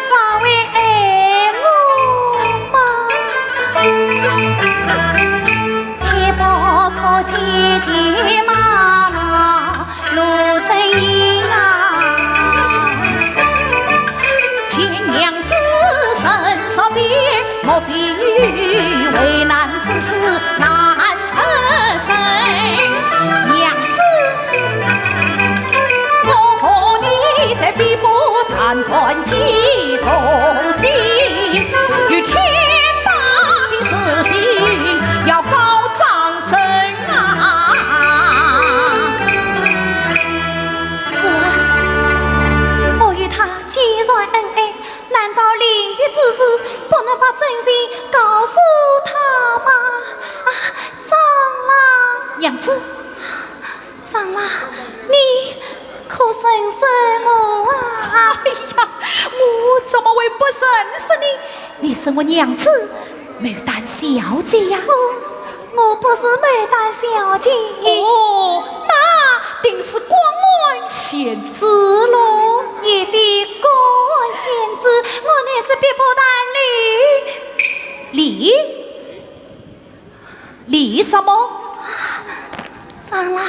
还会爱我吗？切不可姐姐妈妈 路正行啊。见娘子成熟变，莫非有为难之事难成身？娘子，我和你在碧波潭畔几度行，有天大的事情要告状。 是啊，我与他既然恩爱，难道离别之时不能把真情告诉他吗？啊，长老。娘子。长老，你可认识我啊？哎呀，我怎么会不认识你？你是我娘子， 牡丹小姐呀。我，我不是牡丹小姐。哦，那定是广安贤子喽。也非官仙子，我乃是碧波潭李。李？李什么？长老啊，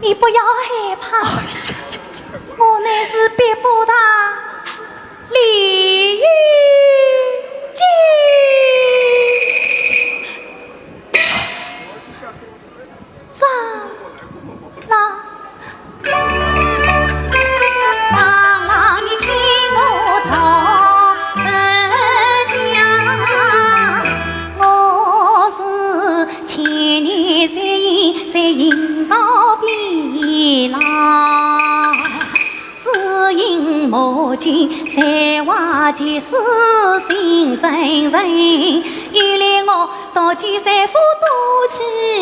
你不要害怕，哎呀呀呀，我乃是碧波潭李玉京。 长老。长老，你听我说，人家我是千年修行，修行到边浪。 只因母亲在外，前世性真诚，又来我到此在府多去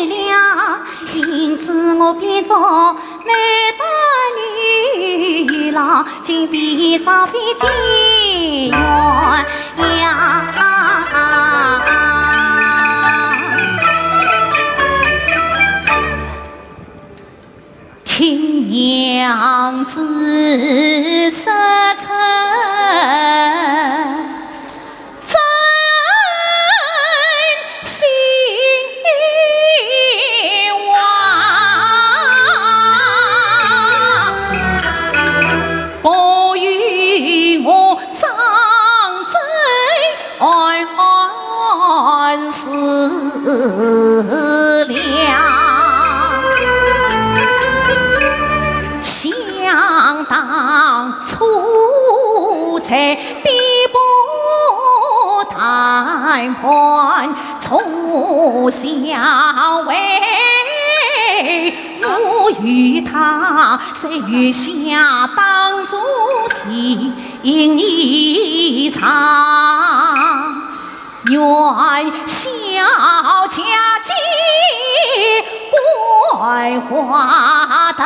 了，因此我变作牡丹女郎，今天上飞结缘呀。 听娘子说出真心话，不与我张嘴 暗示了。想当初在碧波潭畔初相会，我与她在月下当初情 意一场，元宵佳节观花灯，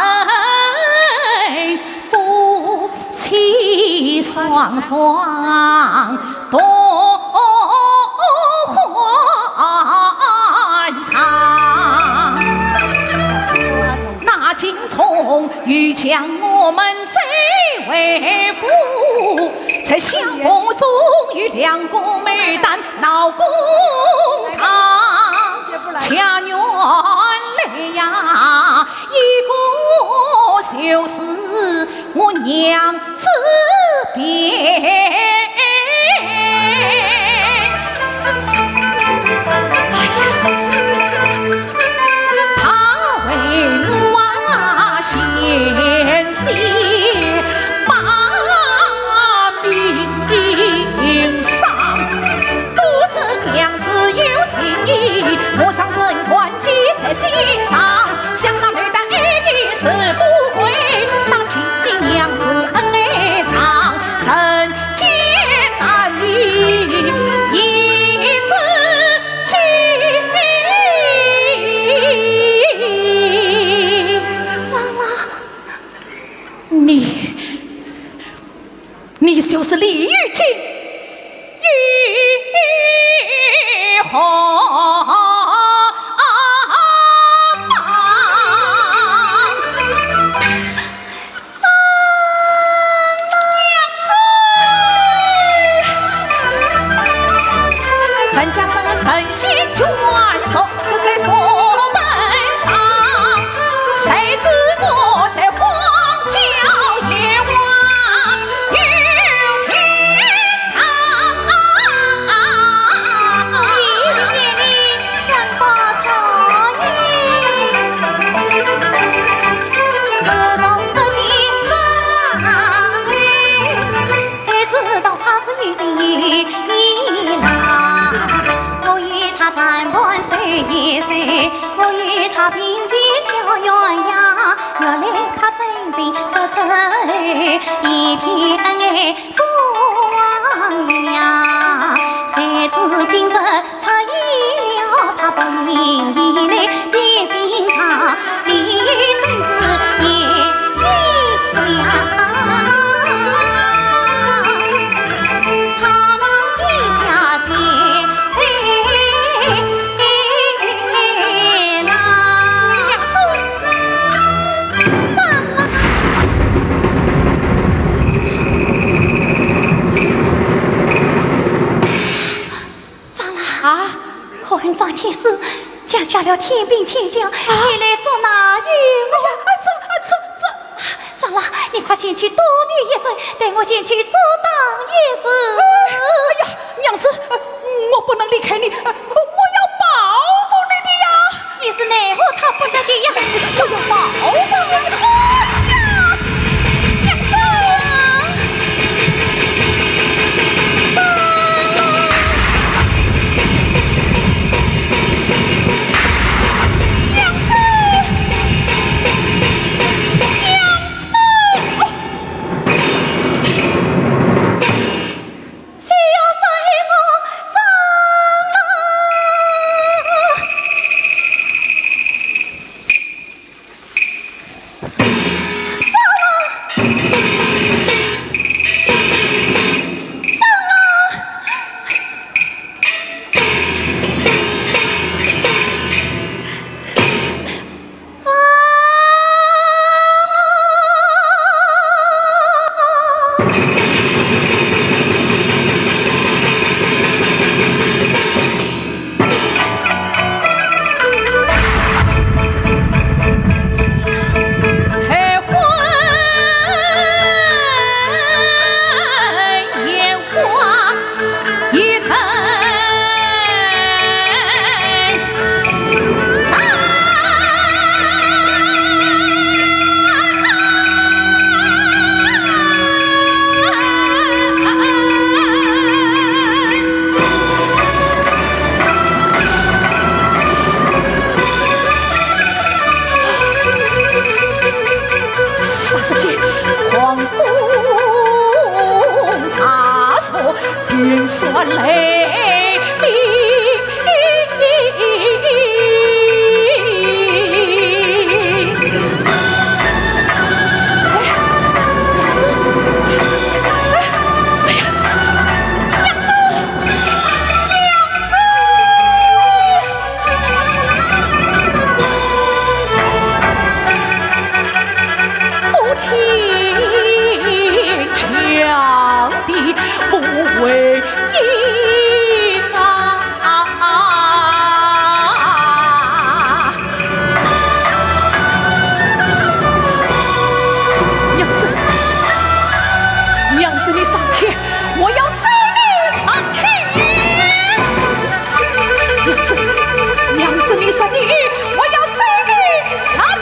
夫妻双双同欢唱。那今 从又将我们追回府，在相府中与两个牡丹闹公堂，恰缘来呀，一个就是我娘子。 别。哎呀，他为我献心把命丧，都是娘子有情意，我常常感激在心上。 想那牡丹爱的是富贵，当今的娘子恩爱上，人间难觅一知己。长老，你 你就是李玉京。玉红。人家说神仙眷属 只在书本上，谁知我在荒郊野外有天堂。谁知道他是有情意啦。我与他谈判说一说，我与他并肩笑鸳鸯。原来他真心说出一片恩爱不忘呀。谁知今日 出现了他本命以来的心肠，你真是眼睛亮。草堂以下谁在那？娘子，长老。该死，降下了天兵天将，前来捉拿于我。哎呀，啊，这，啊，这，这……长老，你快前去躲避一阵，待我前去阻挡一时。哎呀，娘子，呃，我不能离开你，呃，我要保护你的呀。你是奈何他不得的呀。我要保护你的。哎呀，娘子！ 霎时间，狂风大作，云散雷鸣。哎，娘子，哎，哎呀，娘子，娘子！ 不听强的无为音啊！娘子，娘子，你上天，我要 走你上天！娘子，娘子，你上天，我要走你上天！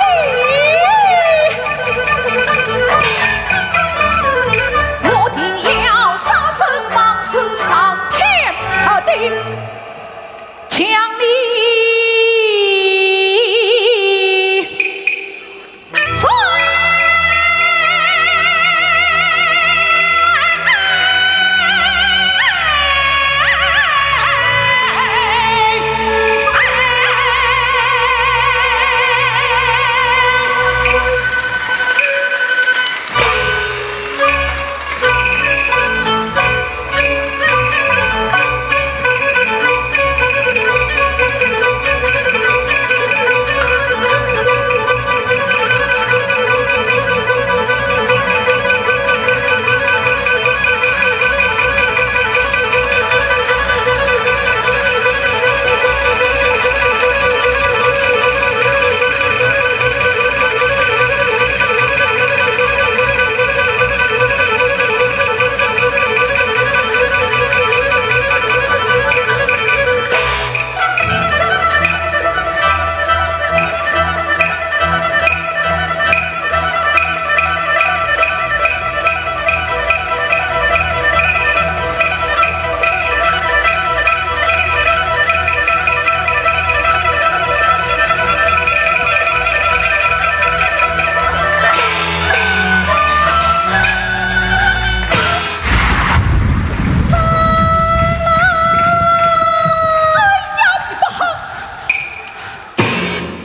我定要杀人放尸，上天入地，将你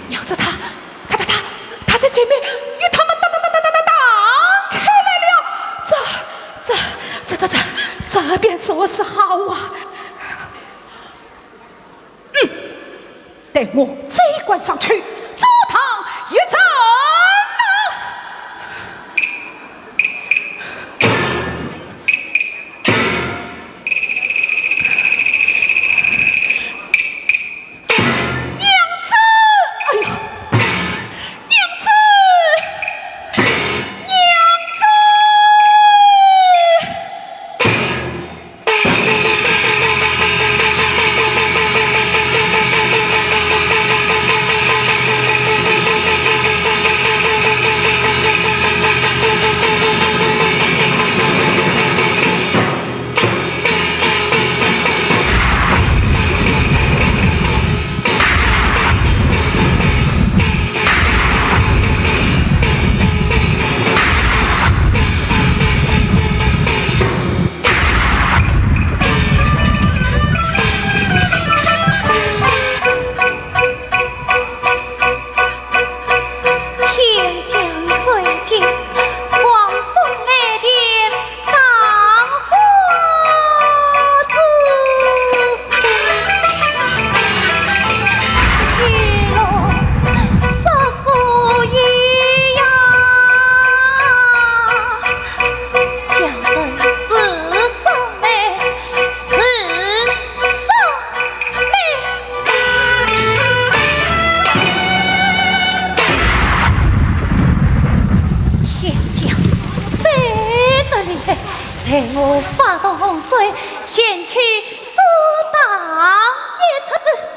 娘子她，她，她，她，她在前面与他们打，打，打，打，打，打起来了。这，这，这，这，这，这便如何是好啊？嗯，待我再赶上去，阻挡一阵啊！前去阻挡一次。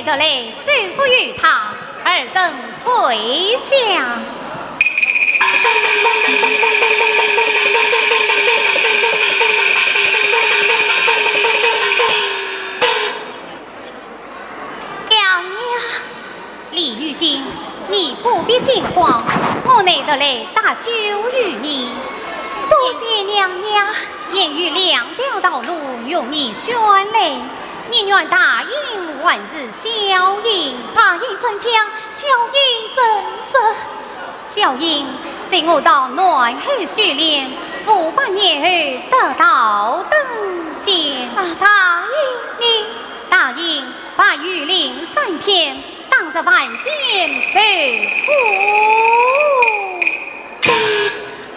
得来，收服于他，尔等退下。娘娘。李玉京，你不必惊慌，我乃得来搭救于你。多谢娘娘。现有两条道路由你选来，你愿答应还是效英？答应怎讲，效英怎说？效英，随我到南海修炼，五百年后得道登仙。啊，答应你。答应，白玉令三篇，打入凡间受苦。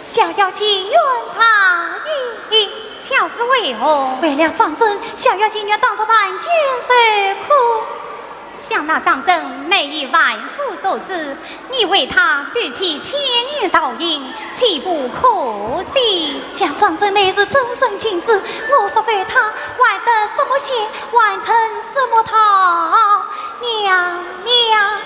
小妖情愿答应。巧是为何？为了张珍，小妖情愿打入凡间受苦。想那张珍乃以凡夫所制，你为她丢弃千年道行，岂不可惜？想张珍乃是真正君子，我若为她，还得什么仙，还成什么道？娘娘。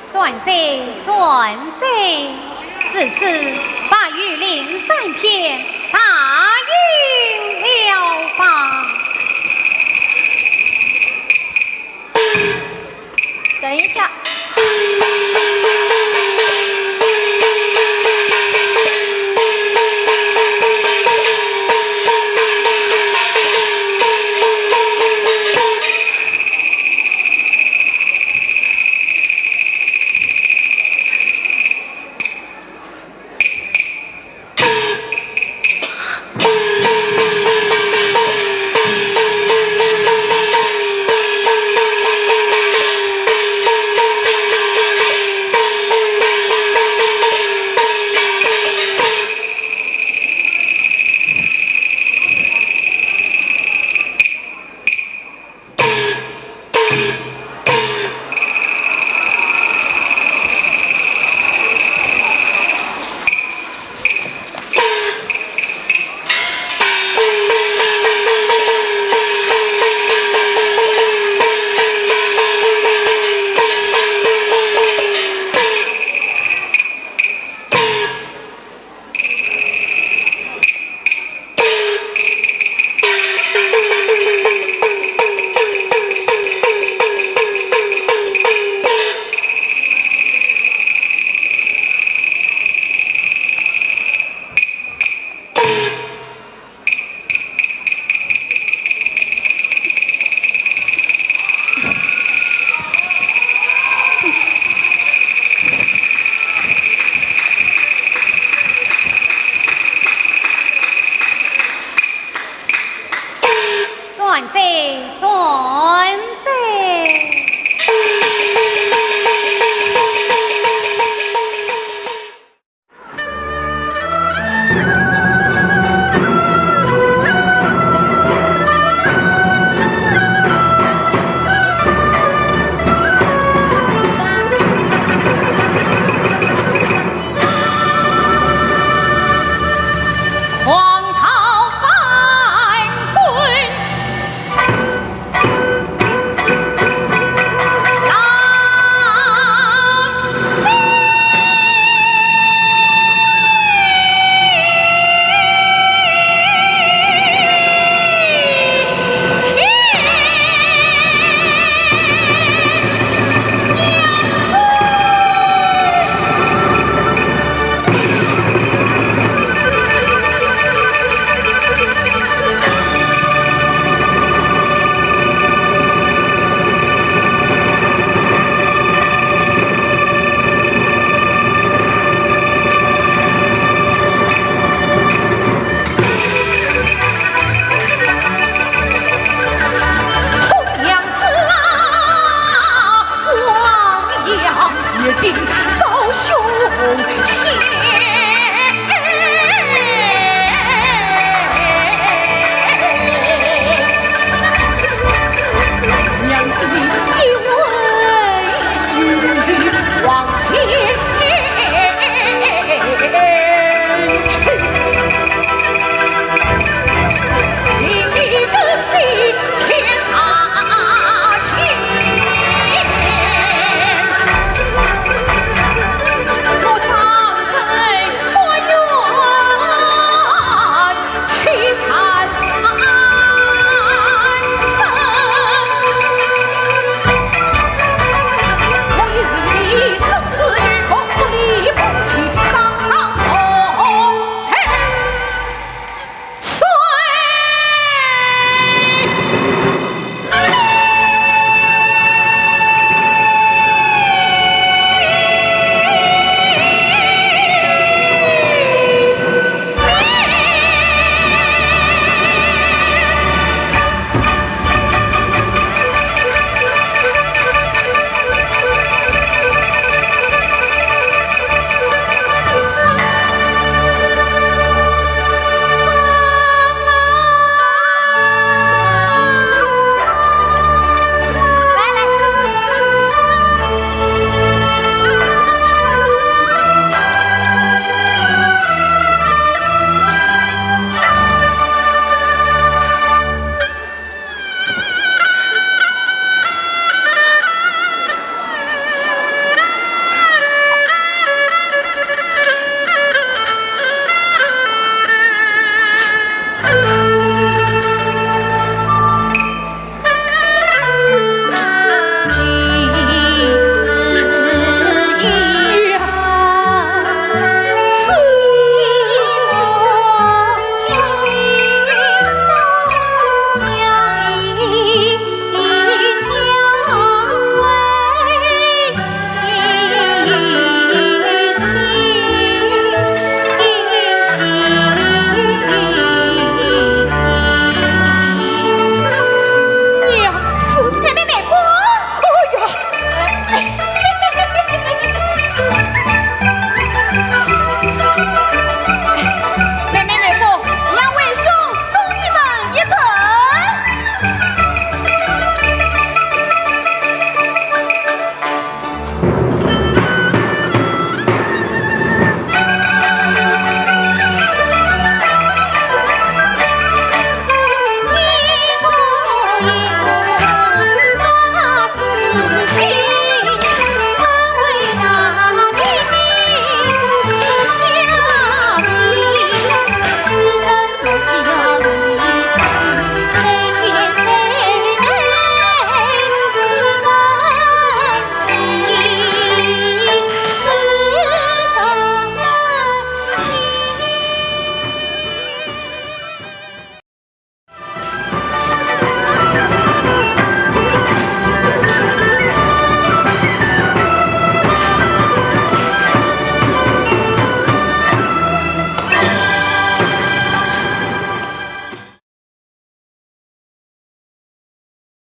算哉，算哉，如此白玉令三篇，答应了吧。等一下。算哉，算